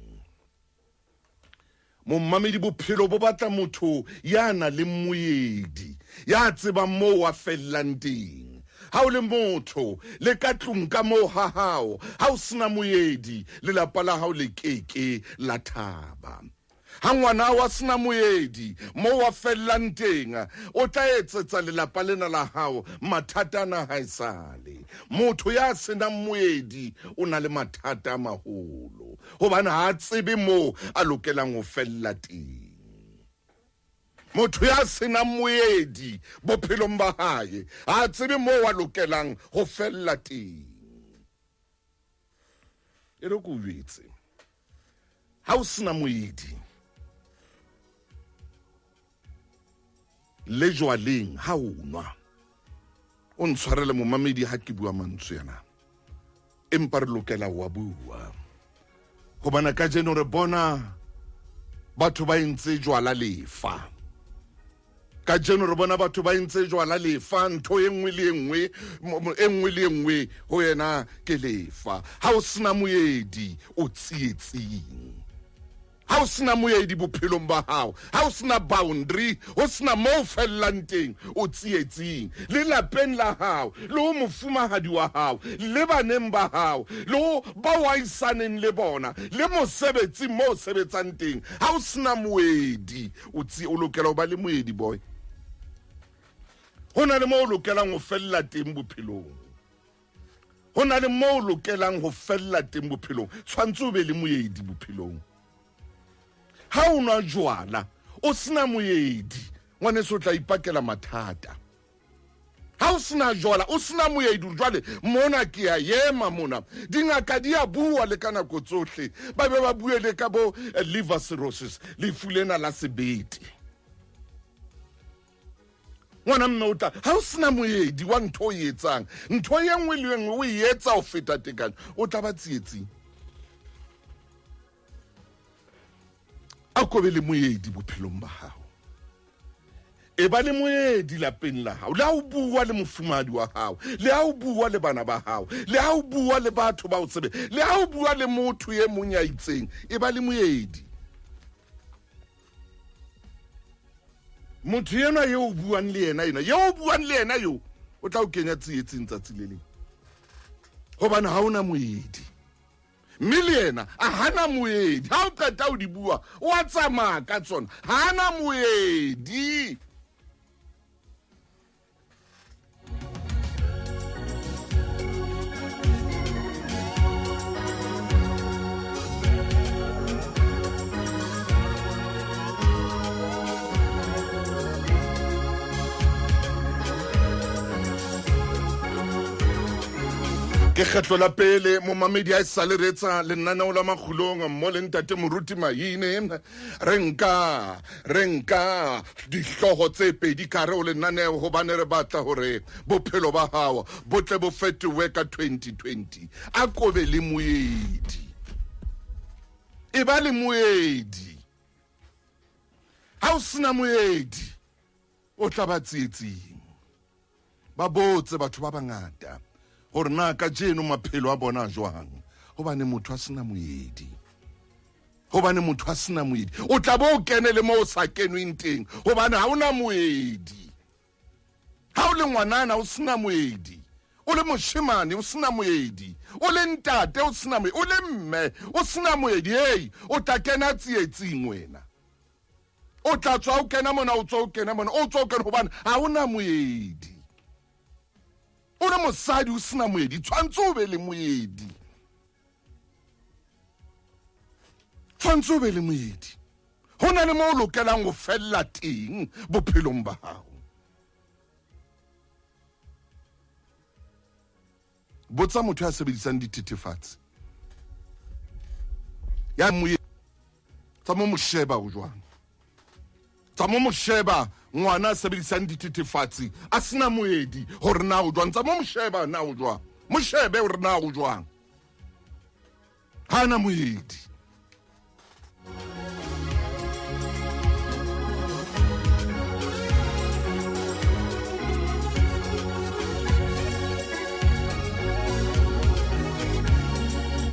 Mommamedi bophelo bo batla motho ya nang le moedi, ya tsebang moo a fellang teng. Ha o le motho le ka tlung ka moo ha hao, ha o sena moedi, lelapa la hao le keke la thaba. Ha ngwana wa sena moedi mo wa fellang teng, o tla etsetsa lelapa lena la hao mathata ana haesale. Motho ya senang moedi o na le mathata a maholo, hobane ha a tsebe moo a lokelang ho fella teng. Motho ya senang moedi bophelong ba hae ha a tsebe moo a lokelang ho fella teng. E re ke o jwetse, ha o sena moedi le jwaleng ha o nwa, o ntshwarele momamedi ha ke bua mantswe ana, empa re lokela ho a bua, hobane kajeno re bona batho ba entse jwala lefa. Kajeno re bona batho ba entse jwala lefa, ntho e nngwe le e nngwe, e nngwe le e nngwe ho yena ke lefa. Ha o sena moedi o tsietsing. Ha o sena moedi bophelong ba hao, ha o sena boundary, ho sena moo fellang teng, o tsietsing. Le lapeng la hao, le ho mofumahadi wa hao, le baneng ba hao, le ho ba o ahisaneng le bona, le mosebetsing moo o sebetsang teng. Ha o sena moedi, o lokela ho ba le moedi, boy. Ho na le moo o lokelang ho fella teng bophelong. Ho na le moo o lokelang ho fella teng bophelong. Tshwantse o be le moedi bophelong. Ha o nwa jwala o sena moedi, ngwaneso o tla ipakela mathata. Ha o sena jwala o sena moedi, jwale mona ke a ema mona. Dingaka di a bua le ka nako tsohle, ba be ba bue le ka bo liver cirrhosis, lefu lena la sebete. Ngwana mme o tla, ha o sena moedi wa ntho o e etsang, ntho e nngwe le e nngwe o e etsa ho feta tekanyo, o tla ba tsietsing. A ko be le moedi bophelong ba hao. E ba le moedi lapeng la hao. Le ha o bua le mofumahadi wa hao, le ha o bua le bana ba hao, le ha o bua le batho ba o tsebe, le ha o bua le motho e mong ya itseng, e ba le moedi. Motho enwa eo o buang le yena ena, eo o buang le yena eo, o tla o kenya tsietsing tsatsi le leng, hobane ha ona moedi. Mme le yena a hana moedi. Ha o qeta ho di bua, o a tsamaya ka tsona. Hana moedi. Ke kgetlo la pele momamedi a sa le retsa lenaneo la Makgulong mo le ntate Moruti Maine. Re nka dihlooho tse pedi ka re o lenaneo, hobane re batla hore bophelo ba hao bo tle bo fetohe ka 2020. A kobe le moedi, e ba le moedi. Ha o sena moedi o tla ba tsietsing. Ba botse batho ba bangata hore na kajeno maphelo a bona jwang, hobane motho a sena moedi. Hobane motho a sena moedi, o tla bo o kene le moo o sa kenweng teng, hobane ha ona moedi. Ha o le ngwanana o sena moedi, o le moshemane o sena moedi, o le ntate o sena moedi, o le mme o sena moedi, hey, o tla kena tsietsing wena. O tla tswa o kena mona, o tswa o kena mona, o tswa o kena, hobane ha ona moedi. O le mosadi o sena moedi, tshwantse o be le moedi. Tshwantse o be le moedi. Ho na le moo o lokelang ho fella teng bophelong ba hao. Botsa motho ya sebedisang dithethefatsi. Ya moedi, tsa mo mosheba o jwang? Tsa mo mosheba ngwana a sebedisang dithethefatsi a sena moedi hore na o jwang. Tsa mo mosheba na o jwang? Moshebe hore na o jwang? Ha na moedi.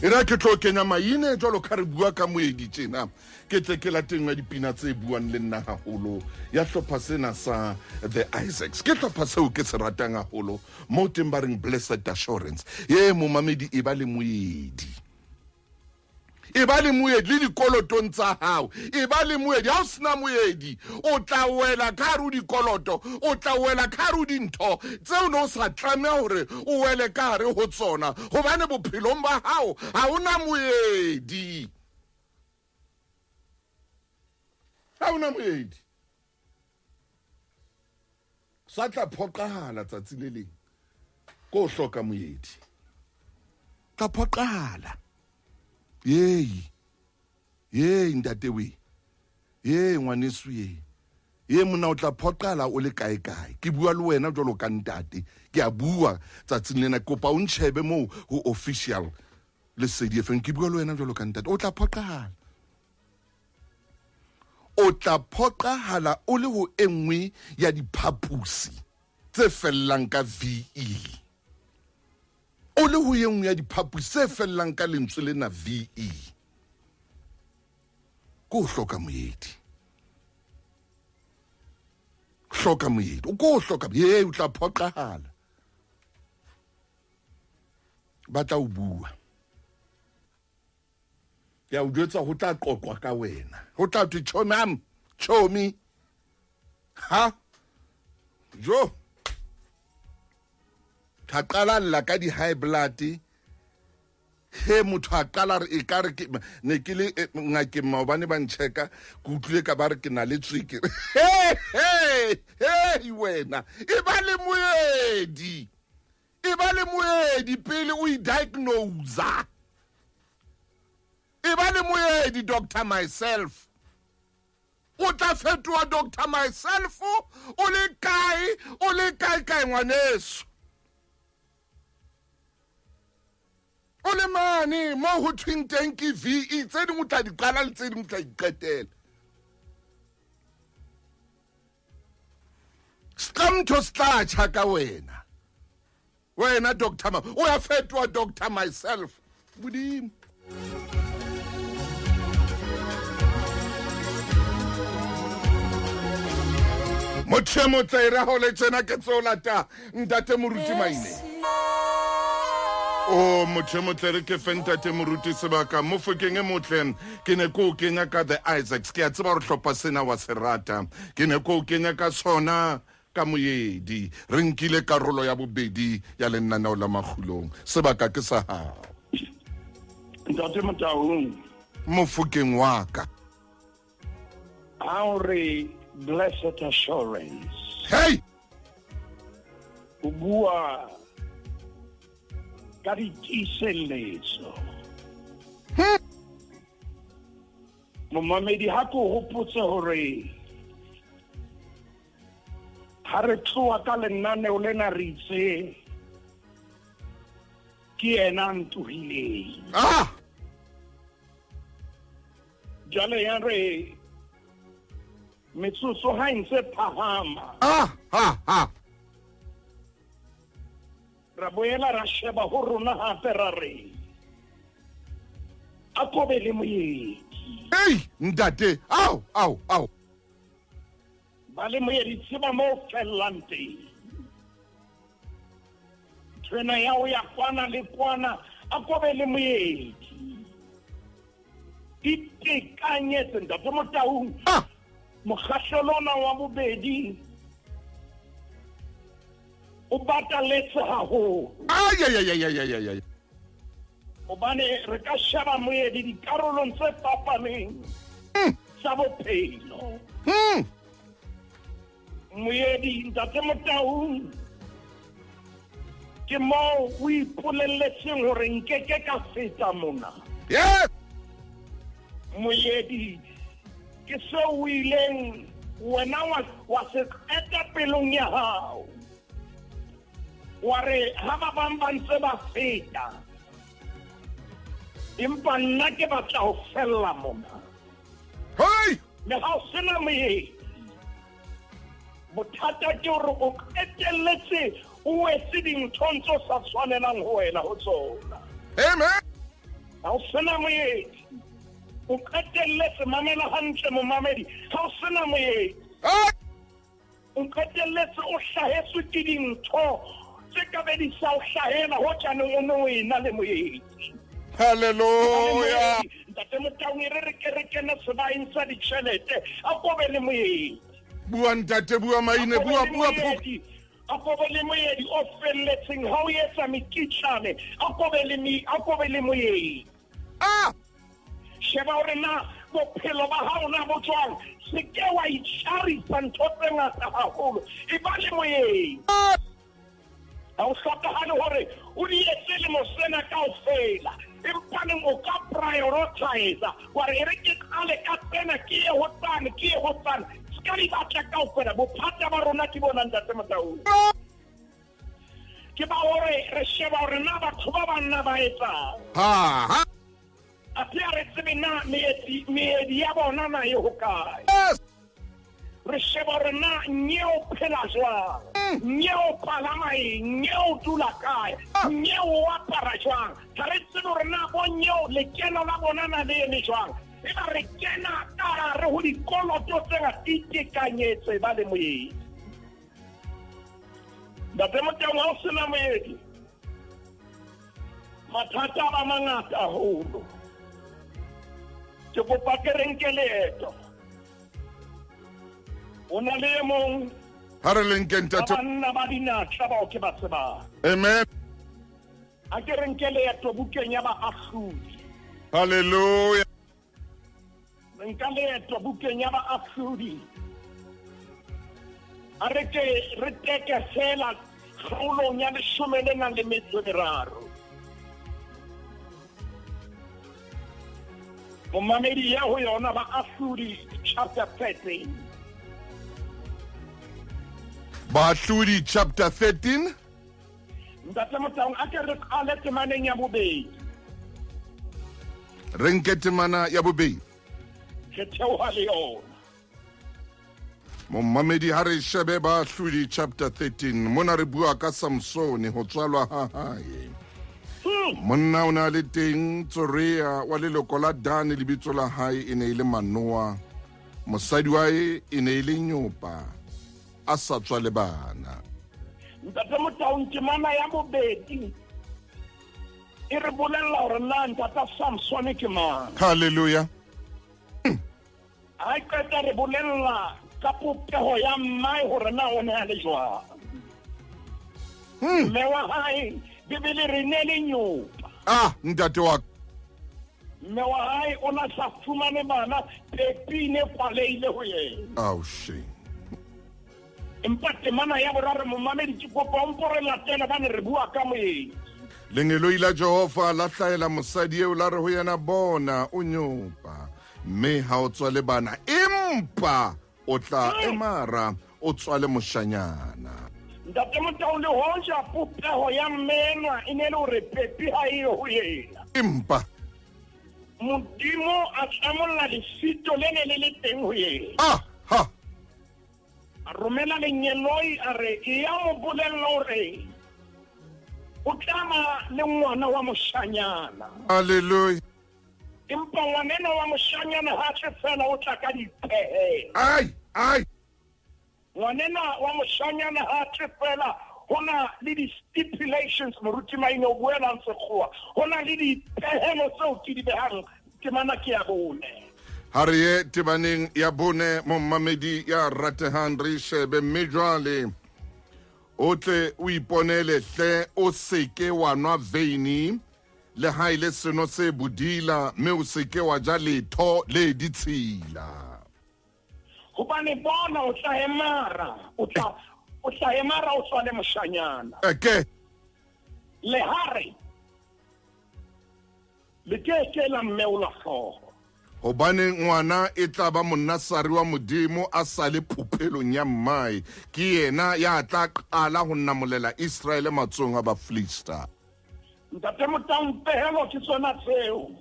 E ra ke tlo kenya maine jwalo ka re bua ka moedi tjena. Ke tle ke lateng ya dipina tse buang le nna haholo ya hlopha sena sa The Isaacs. Ke hlopha seo ke se ratang haholo mo teng ba reng Blessed Assurance. Ye momamedi e ba le moedi. E ba le moedi le dikolotong tsa hao. E ba le moedi, ha o sena moedi o tla wela ka hare ho dikoloto, o tla wela ka hare ho dintho tseo no sa tlameha hore o wele ka hare ho tsona, hobane bophelong ba hao ha ona moedi. Ha ona moedi. Sa tla phoqahala tsatsi le leng ko hloka moedi. Tla phoqahala. Yey, yey ntate we, yey ngwaneso ye, ye monna o tla phoqala o le kae kae. Ke bua le wena jwalo ka ntate, ke a bua tsatsing lena, kopa o ntjhebe moo ho official Lesedi FM. Ke bua le wena jwalo ka ntate, o tla phoqahala. O tla phoqahala o le ho e nngwe ya diphapusi tse fellang ka VE. O le ho e nngwe ya diphapusi tse fellang ka lentswe lena VE. Ko hloka moedi. Hloka moedi. O ko hloka, ye o tla phoqahala. Ba tla o bua. Ke a o jwetsa ho tla qoqwa ka wena. Ho tla thwe chomi, chomi. Ha? Jo. Ka qala lla ka di high blood. He motho a qala re e ka re ke ne ke le ngakeng maobane ba ncheka, ke utlwile ka ba re ke na le tswekere. He he he wena, e ba le moedi. E ba le moedi pele o i diagnose. E ba le moedi doctor myself. O tla fetoha doctor myself o le kae, o le kae kae ngwaneso. O le mane mo ho thweng teng ke VE, tse ding o tla di qala le tse ding o tla di qetela. Sqamtho se tla tjha ka wena. Wena doctor ma, o ya fetoha doctor myself. Modimo. Motho e motle e ra ho le tjena ke tseo lata ntate Moruti Maine. O motho e motle re ke fe ntate Moruti sebaka mo fokeng e motle ke ne ko kenya ka The Isaacs. Ke a tseba hore hlopha sena wa se rata. Ke ne ko kenya ka sona ka moedi. Re nkile karolo ya bobedi ya lenaneo la Makgulong. Sebaka ke sa hao. Ntate Motaung. Mofokeng wa ka. Ha o re Blessed Assurance. Hey! O bua ka ditiiselletso. Momamedi ha ko hopotse hore ha re tloha ka lenaneo lena re itse ke yena a ntohileng. Ah! Jwale ya re metsotso ha e ntse phahama. Ah, ha, ha. Ra boela ra sheba ho rona hape ra re a kobe le moedi. Ei, ntate, ao, ao, ao. Ba le moedi tseba mo fellang teng. Nthwena ya ho ya kwana le kwana, a kobe le moedi. Itekanyetse ntate Motaung. Ah! Mokgahlelo ona wa bobedi o bataletse haholo. Ai, ai, ai, ai, ai, ai, ai. Hobane re ka sheba moedi dikarolong tse fapaneng tsa bophelo. Moedi ntate Motaung ke moo o ipolelletseng hore nkeke ka feta mona. Yes. Moedi ke seo o ileng wena wa se qeta pelong ya hao. Wa re ha ba bang ba ntse ba feta, empa nna ke batla ho fella mona. Hey! Mme ha o sena moedi, bothata ke hore o qetelletse o wetse dinthong tse o sa tshwanelang ho wela ho tsona. Amen. Ha o sena moedi, o qetelletse, mamela hantle momamedi, ha o sena moedi, o qetelletse o hlahetswe ke dintho tse ka be di sa o hlahela ho tjaneng o ne o ena le moedi. Hallelujah. Ntate Motaung, e re re ke re kene sebaeng sa ditjhelete, a kobe le moedi. Bua ntate, bua maine, bua bua phoka. A kobe le moedi o felletseng ha o etsa mekitlane, a kobe le moedi. Sheba hore na bophelo ba hao na bo jwang, se ke wa itjarisa ntho tse ngata haholo, e ba le moedi. Ha o hlokahale hore o di etse lemo sena kaofela, empaneng o ka prioritize wa re e re ke qale ka tsena, ke ye ho tsane, ke ye ho tsane, se ka di batla kaofela. Bothata ba rona ke bona ntate Motaung, ke ba hore re sheba hore na batho ba banna ba etsang. A re tsebe na meedi ya bona na e hokae. Re sheba hore na nyeo phela jwang, nyeo palama eng, nyeo dula kae, nyeo o apara jwang. Ha re tsebe hore na bo nyeo lekeno la bona na le eme jwang. Eba re kena ka hare ho dikoloto tse ngata, itekanyetse ba le moedi. Ntate Motaung, ha o sena moedi, mathata a ba mangata haholo. Ke kopa ke re nke leeto. O na le e mong Ha re le nke ntate. ba banna ba dinatla bao ke ba tsebang. Amen. A ke re nke leeto bukeng ya Baahlodi. Hallelujah. Nka leeto bukeng ya Baahlodi. A re ke re teke fela kgaolong ya 13. Momamedi ya ho yona Baahlodi chapter 13. Baahlodi chapter 13. Ntate Motaung, a ke re qale temaneng ya bobedi. Re nke temana ya bobedi. Re theoha le yona. Momamedi, ha re shebe Baahlodi chapter 13. Mona re bua ka Samsone, ho tswalwa ha hae. Monna o ne a le teng Tsorea wa leloko la Dane, lebitso la hae e ne e le Manoa. Mosadi wa hae e ne e le nyopa, a sa tswa le bana. Ntate Motaung, temana ya bobedi e re bolella hore na ntata Samsone ke mang. Hallelujah. Ha qeta re bolella ka popeho ya mmae hore na o ne a le jwang. Mme wa hae, Bibele re ne le nyopa. Ntate wa Mme wa hae o na sa fumane bana, pepi ne kwalehile ho yena. Au shame. Empa temana ya boraro, momamedi, ke kopa o mpo re latele bane re bua ka moedi. Lengeloi la Jehova la hlahela mosadi eo, la re ho yena, bona o nyopa, mme ha o tswale bana, empa o tla emara o tswale moshanyana. Ntate Motaung, le hoja popeho ya mmenwa e ne le hore pepi ha e ho yena, empa Modimo a tlamolla lesito le ne le le teng ho yena. A romela lengeloi a re e ya mo bolella hore o tlama le ngwana wa moshanyana. Hallelujah. Empa ngwanena wa moshanyana ha tle fela, o tla ka dipehelo. Ai, ai. Ngwanena wa moshanyana ha tle fela, ho na le di-stipulations, moruti Maine o buelang sekgowa, ho na le dipehelo tseo ke di behang. Temana ke ya bone. Ha re ye temaneng ya bone, momamedi ya ratehang, re shebe mme jwale o tle o iponele hle, o seke wa nwa veini le ha e le seno se bodila, mme o seke wa ja letho le ditshila. Hobane bona o tla emara, o tla emara o tswale moshanyana. Okay. Lehare le ke ke la mmeola hlooho. Hobane ngwana e tla ba monasari wa Modimo a sa le popelong ya mmae, ke yena ya tla qala ho namolela Israele matsohong a Bafilista. Ntate Motaung, pehelo ke tsona tseo.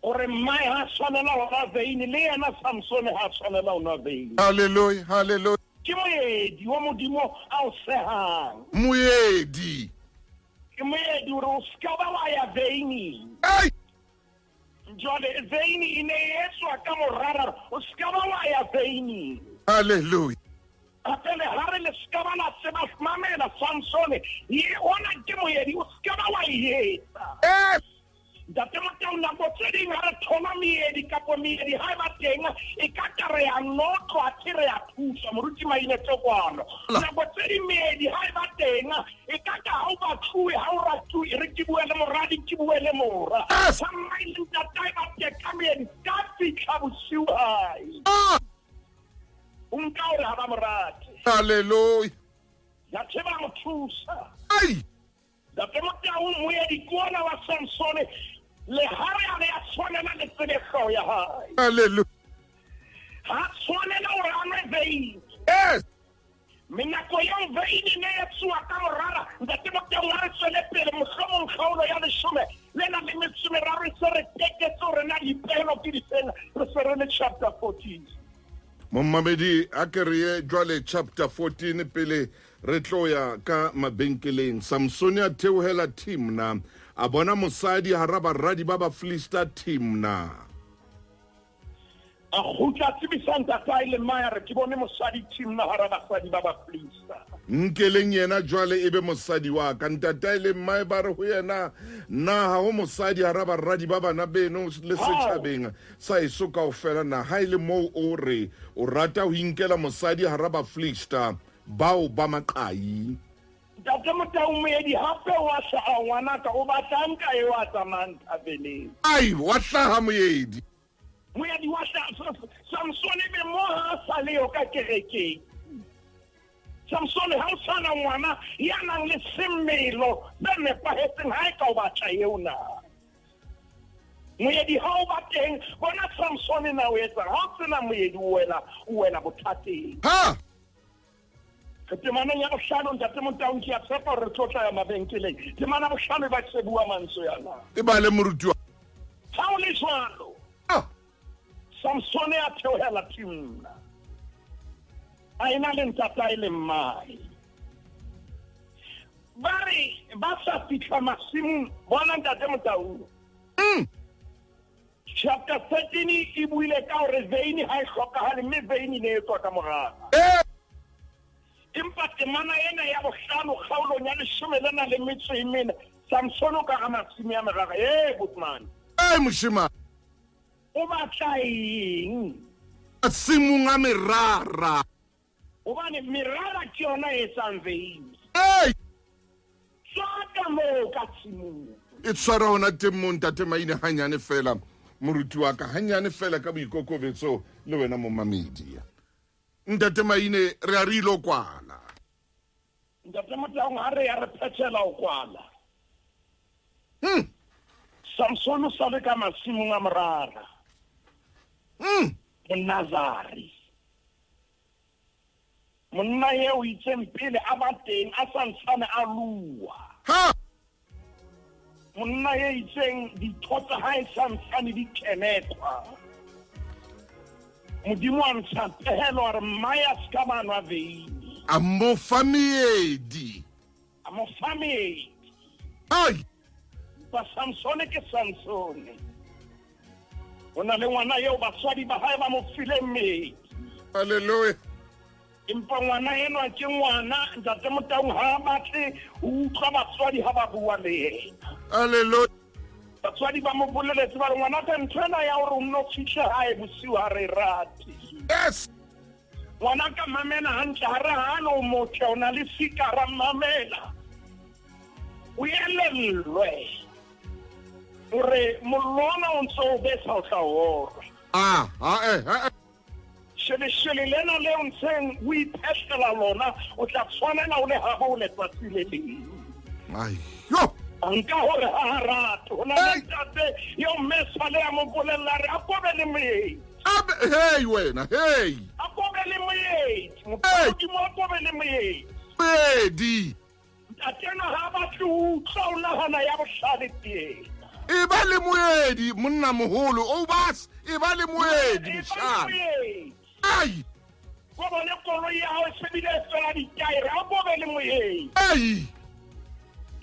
Hore mmae ha tshwanela ho nwa veini, le yena Samsone ha tshwanela ho nwa veini. Hallelujah, hallelujah. Ke moedi wa Modimo a o sehang. Moedi. Ke moedi hore o ska ba wa ya veining. Ei! Jwale veini e ne e etswa ka morara, o ska ba wa ya veining. Hallelujah. Gape le ha re le ska ba la tseba mamela Samsone, ye ona ke moedi, o ska ba wa e etsa. Eh! Ntate Motau, nako tse ding ha re thola meedi kapo meedi ha e ba teng, e ka ka re a notlwa, athe re a thuswa. Moruti Maine Tlokwano. Nako tse ding meedi ha e ba teng, e ka ka ha o batluwe, ha o ratuwe, e re ke bue le moradi, ke bue le mora. Yes. Sa mmae le ntatae ba teka meedi, ka fitlha bosiu hae. Ah! O nka hore ha ba mo rate. Hallelujah. Athe ba mo thusa. Ai! Ntate Motau, moedi ke ona wa Samsone, le ha re a re a tshwanela le tsebe hlooho ya hae. Hallelujah. Ha tshwanela hore a nwe veini. Yes. Mme nako eo veini ne e tsoa ka morara, Ntate Motau, ha re tswele pele, mohlomong kgaolo ya 13 le na le metso e meraro e se re teketse hore na dipehelo ke difeng, re se re le chapter 14. Momamedi, a ke re ye jwale chapter 14 pele re tlo ya ka mabenkeleng. Samsone a theohela Timna, a bona mosadi hara baradi ba Bafilista Timna. A kgutla tsebisa ntatae le mmae, a re ke bone mosadi Timna hara basadi ba Bafilista. Nkeleng yena jwale e be mosadi wa ka. Ntatae le mmae ba re ho yena, na ha ho mosadi hara baradi ba bana beno le setjhabeng sa eso kaofela? Na ha e le moo o re o rata ho inkela mosadi hara Bafilista bao ba maqai? Ntate Motau, moedi hape wa hlaha ngwanaka, o batlang ka eo a tsamayang thabeleng? Ai, wa hlaha moedi. Moedi wa hlaha. Samsone be mo ha a sa leyo ka kerekeng. Samsone ha o sana ngwana ya nang le semelo se nepahetseng ha e ka o batla eo na. Moedi ha o ba teng, bona Samsone na o etsang? Ha o sena moedi, o wela bothateng. Ha! Re temaneng ya bohlano, Ntate Motau, ke a tshepa hore re tlo tla ya mabenkeleng. Temana bohlano e ba se bua mantswe ana. E bale moruti wa. Ha o le jwalo, Ah! Samsone a theohela Timna. A ena le ntatae le mmae. Ba re ba sa fihla masimong, bona Ntate Motau. Chapter 13 e buile ka hore veini ha e hlokahale, mme veini ne e tswa ka morara. Eh! Empa temana ena ya bohlano kgaolong ya 14 le na le metso e mene, Samsone o ka hara masimo ya merara. Eh, Botman. Eh, moshemane. O batla eng? Masimong a merara. Hobane merara ke yona e etsang veini. Ei! Tswa ka moo ka tshimong. E tshwara hona teng moo, Ntate Maine, hanyane fela, moruti wa ka, hanyane fela ka boikokobetso le wena momamedi. Ntate Maine, re a re ilo kwala. Ntate Motau, ha re ya re phethela ho kwala. Samsone o sa le ka masimong a morara. Monazari. Monna eo itseng pele a ba teng, a sa ntsane a lua. Ha! Monna e itseng ditho tsa hae sa ntsane di kenekwa. Modimo a ntsha pehelo a re mmae a ska ba nwa veini. A mo fa meedi. A mo fa meedi. Ai! Ba Samsone ke Samsone. O na le ngwana eo baswadi ba hae ba mo fileng meedi. Hallelujah. Empa ngwana enwa ke ngwana, Ntate Motau ha a batle ho utlwa batswadi ha ba bua le yena. Hallelujah. Batswadi ba mo boleletse ba re ngwana ka ntho ena ya hore o nno fihle hae bosiu ha re rate. Yes. Ngwana ka mamela hantle, ha re hane o motle, o na le sikara, mamela. O elellwe hore mollo ona o ntso o besa o tla ora. Ah, ah, eh, eh. Shweleshwele lena le o ntseng o iphehlela lona, o tla tshwanela o le habo letsatsi le leng. Ai, yo. Nka hore ha a rate, ho na le ntate eo mme sale a mo bolella re a kobe le moeti. Hey wena, hey. A kobe le moeti, Modimo a kobe le moeti. Moedi. Ntate ena ha batle ho utlwa o nahana ya bohlale teng. E ba le moedi, monna moholo, o bas, e ba le moedi, moshana. Ai. Ko bone koloi ya hao e sebile e fela ditaere, a kobe le moedi. Ai.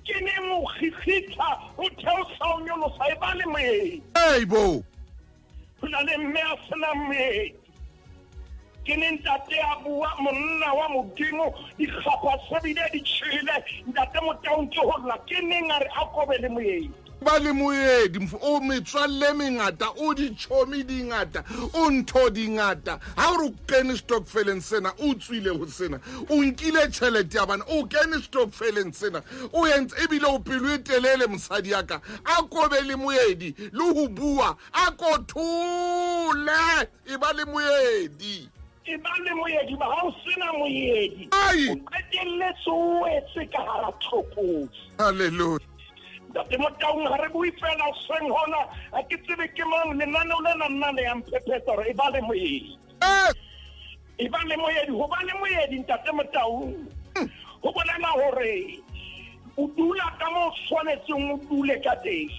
Ke neng o kgikgitha o theosa o nyolosa e ba le moedi. Ei bo. Ho na le mme a senang moedi. Ke ne ntate a bua monna wa Modimo dikgapha se bile di tjhele ntate Motaung ke ho lla ke neng a re a kobe le moedi. Ba le moedi o metswalle mengata o ditšhomi dingata o ntho dingata ha o re o kene stokfeleng sena o tswile ho sena o nkile tšhelete ya bana o kene stokfeleng sena o entse ebile o pelo e telele mosadi ya ka a kobe le moedi le ho bua a ko thole e ba le moedi e ba le moedi ba ha o sena moedi o qetelletse o wetse ka hara tlokotsi. Halleluja. Ntate Motaung ha re bue fela hoseng hona ha ke tsebe ke mang lenaneo lena nna le ya mphephetsa hore e ba le moedi. E ba le moedi, ho ba le moedi ntate Motaung ho bolela hore o dula ka moo tshwanetseng o dule ka teng.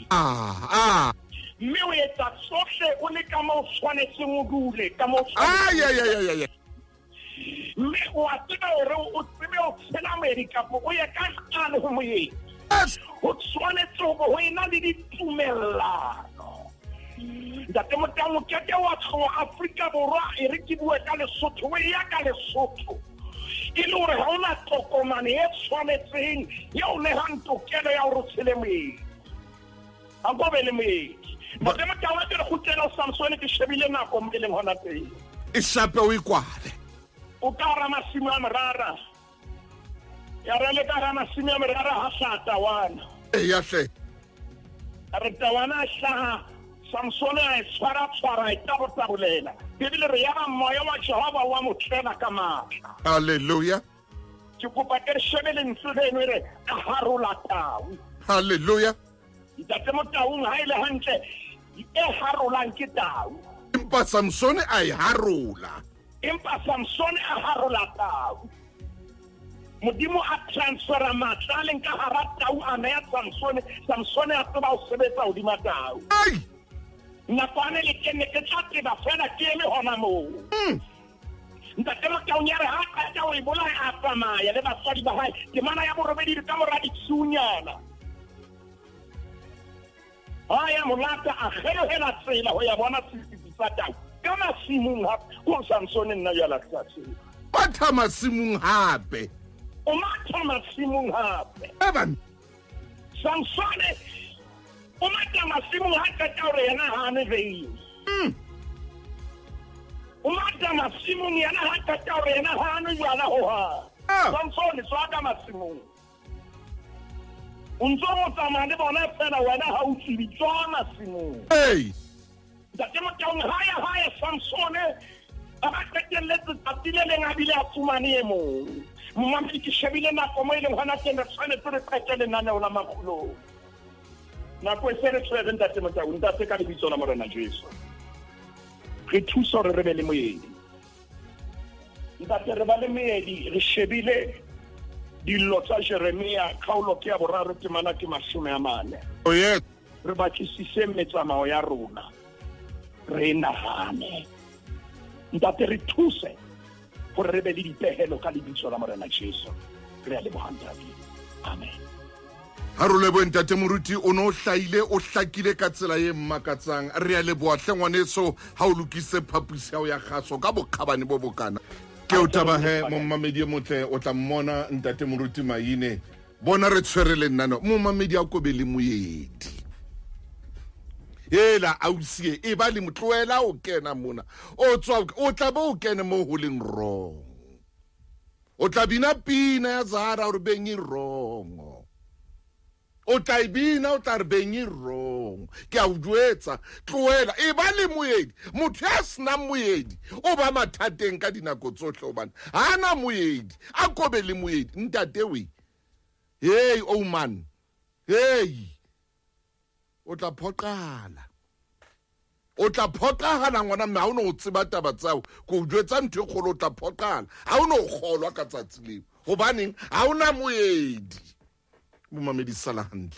Mme o etsa tsohle o le ka moo tshwanetseng o dule ka moo tshwanetseng. Mme o a tseba hore o tsebe ho tshela moedi kapa o ye ka qale ho moedi. Ho tshwanetse ho bo ho ena le ditumellano. Ntate Motaung o keke wa tloha Afrika Borwa e re ke bue ka Lesotho, o ya ka Lesotho. E le hore ha ona tokomane e tshwanetseng eo nehang tokelo ya hore o tshele moedi. A ko be le moedi. Ntate Motaung a ke re kgutlela ho Samsone ke shebile nako mo e leng hona teng. E shape o e kwale. O ka hara masimo a merara. Ya re le ka hara masimo a merara ha hlaha tawana. Eya hle. A re tawana a hlaha, Samsone a e tshwara-tshwara, a e tabotabolela. Bibele re ya ba moya wa Jehova wa mo tlela ka matla. Halleluja. Ke kopa ke re shebe lentswe leno e re a harola tau. Halleluja. Ntate Motaung ha e le hantle e harolang ke tau. Empa Samsone a e harola. Empa Samsone a harola tau. Modimo a transfera matla a leng ka hara tau a neya Samsone. Samsone a tseba ho sebetsa hodima tau. Ai! Nakwane le kenne ke tla tseba fela ke eme hona moo. Ntate Motaung ya re ha qeta ho e bolaya a tsamaya le batswadi ba hae. Temana ya borobedi ka mora ditsunyana. Ha ya molata a kgelohela tsela ho ya bona sefifi sa tau. Ka masimong hape, ko Samsone nna jwale a sa tsebe. Matha masimong hape. O matha masimong hape. Eban. Samsone o matha masimong ha qeta hore yena ha nwe veine. O matha masimong yena ha qeta hore yena ha nwe jwala ho hang. Samsone tswa ka masimong. O ntso o tsamaya le bona fela wena ha o tsebe tswa masimong. Hey. Ntate Motaung ha ya hae Samsone a ba qetelletse tsatsi le leng a bile a fumane e mong. Momamedi ke shebile nako mo e leng hona teng re tshwanetse re qete lenaneo la makgolong. Nako e se re tshwere ntate Motaung, ntate ka lebitso la Morena Jesu. Re thuse hore re be le moedi. Ntate re ba le moedi re shebile dillo tsa Jeremia kgaolo ke ya boraro temana ke 40. Oh yes. Re batlisise metsamao ya rona. Re nahane. Ntate re thuse hore re be le dipehelo ka lebitso la Morena Jesu. Re a leboha ntate. Amen. Ha re lebohe ntate Moruti, o no hlahile o hlakile ka tsela e mmakatsang. Re a leboha hle ngwaneso ha o lokise phaposi ya hao ya kgaso ka bokgabane bo bokana. Ke o taba he momamedi e motle o tla mmona ntate Moruti Maine. Bona re tshwere le nna no momamedi a kobe le moedi. Ela ausie e ba le motlohela o kena mona. O tswa o tla bo o kene mo ho leng wrong. O tla bina pina ya Zara hore beng e wrong. O tla e bina o tla re beng e wrong. Ke a o jwetsa tlohela e ba le moedi. Motho ya senang moedi o ba mathateng ka dinako tsohle hobane ha ana moedi a kobe le moedi ntate we. Hey oh man. Hey. O tla phoqala. O tla phoqahala ngwana mme ha o no tseba taba tsao. Ke o jwetsa ntho e kgolo o tla phoqala. Ha o no kgolwa ka tsatsi leo. Hobaneng ha ona moedi. Momamedi sala hantle.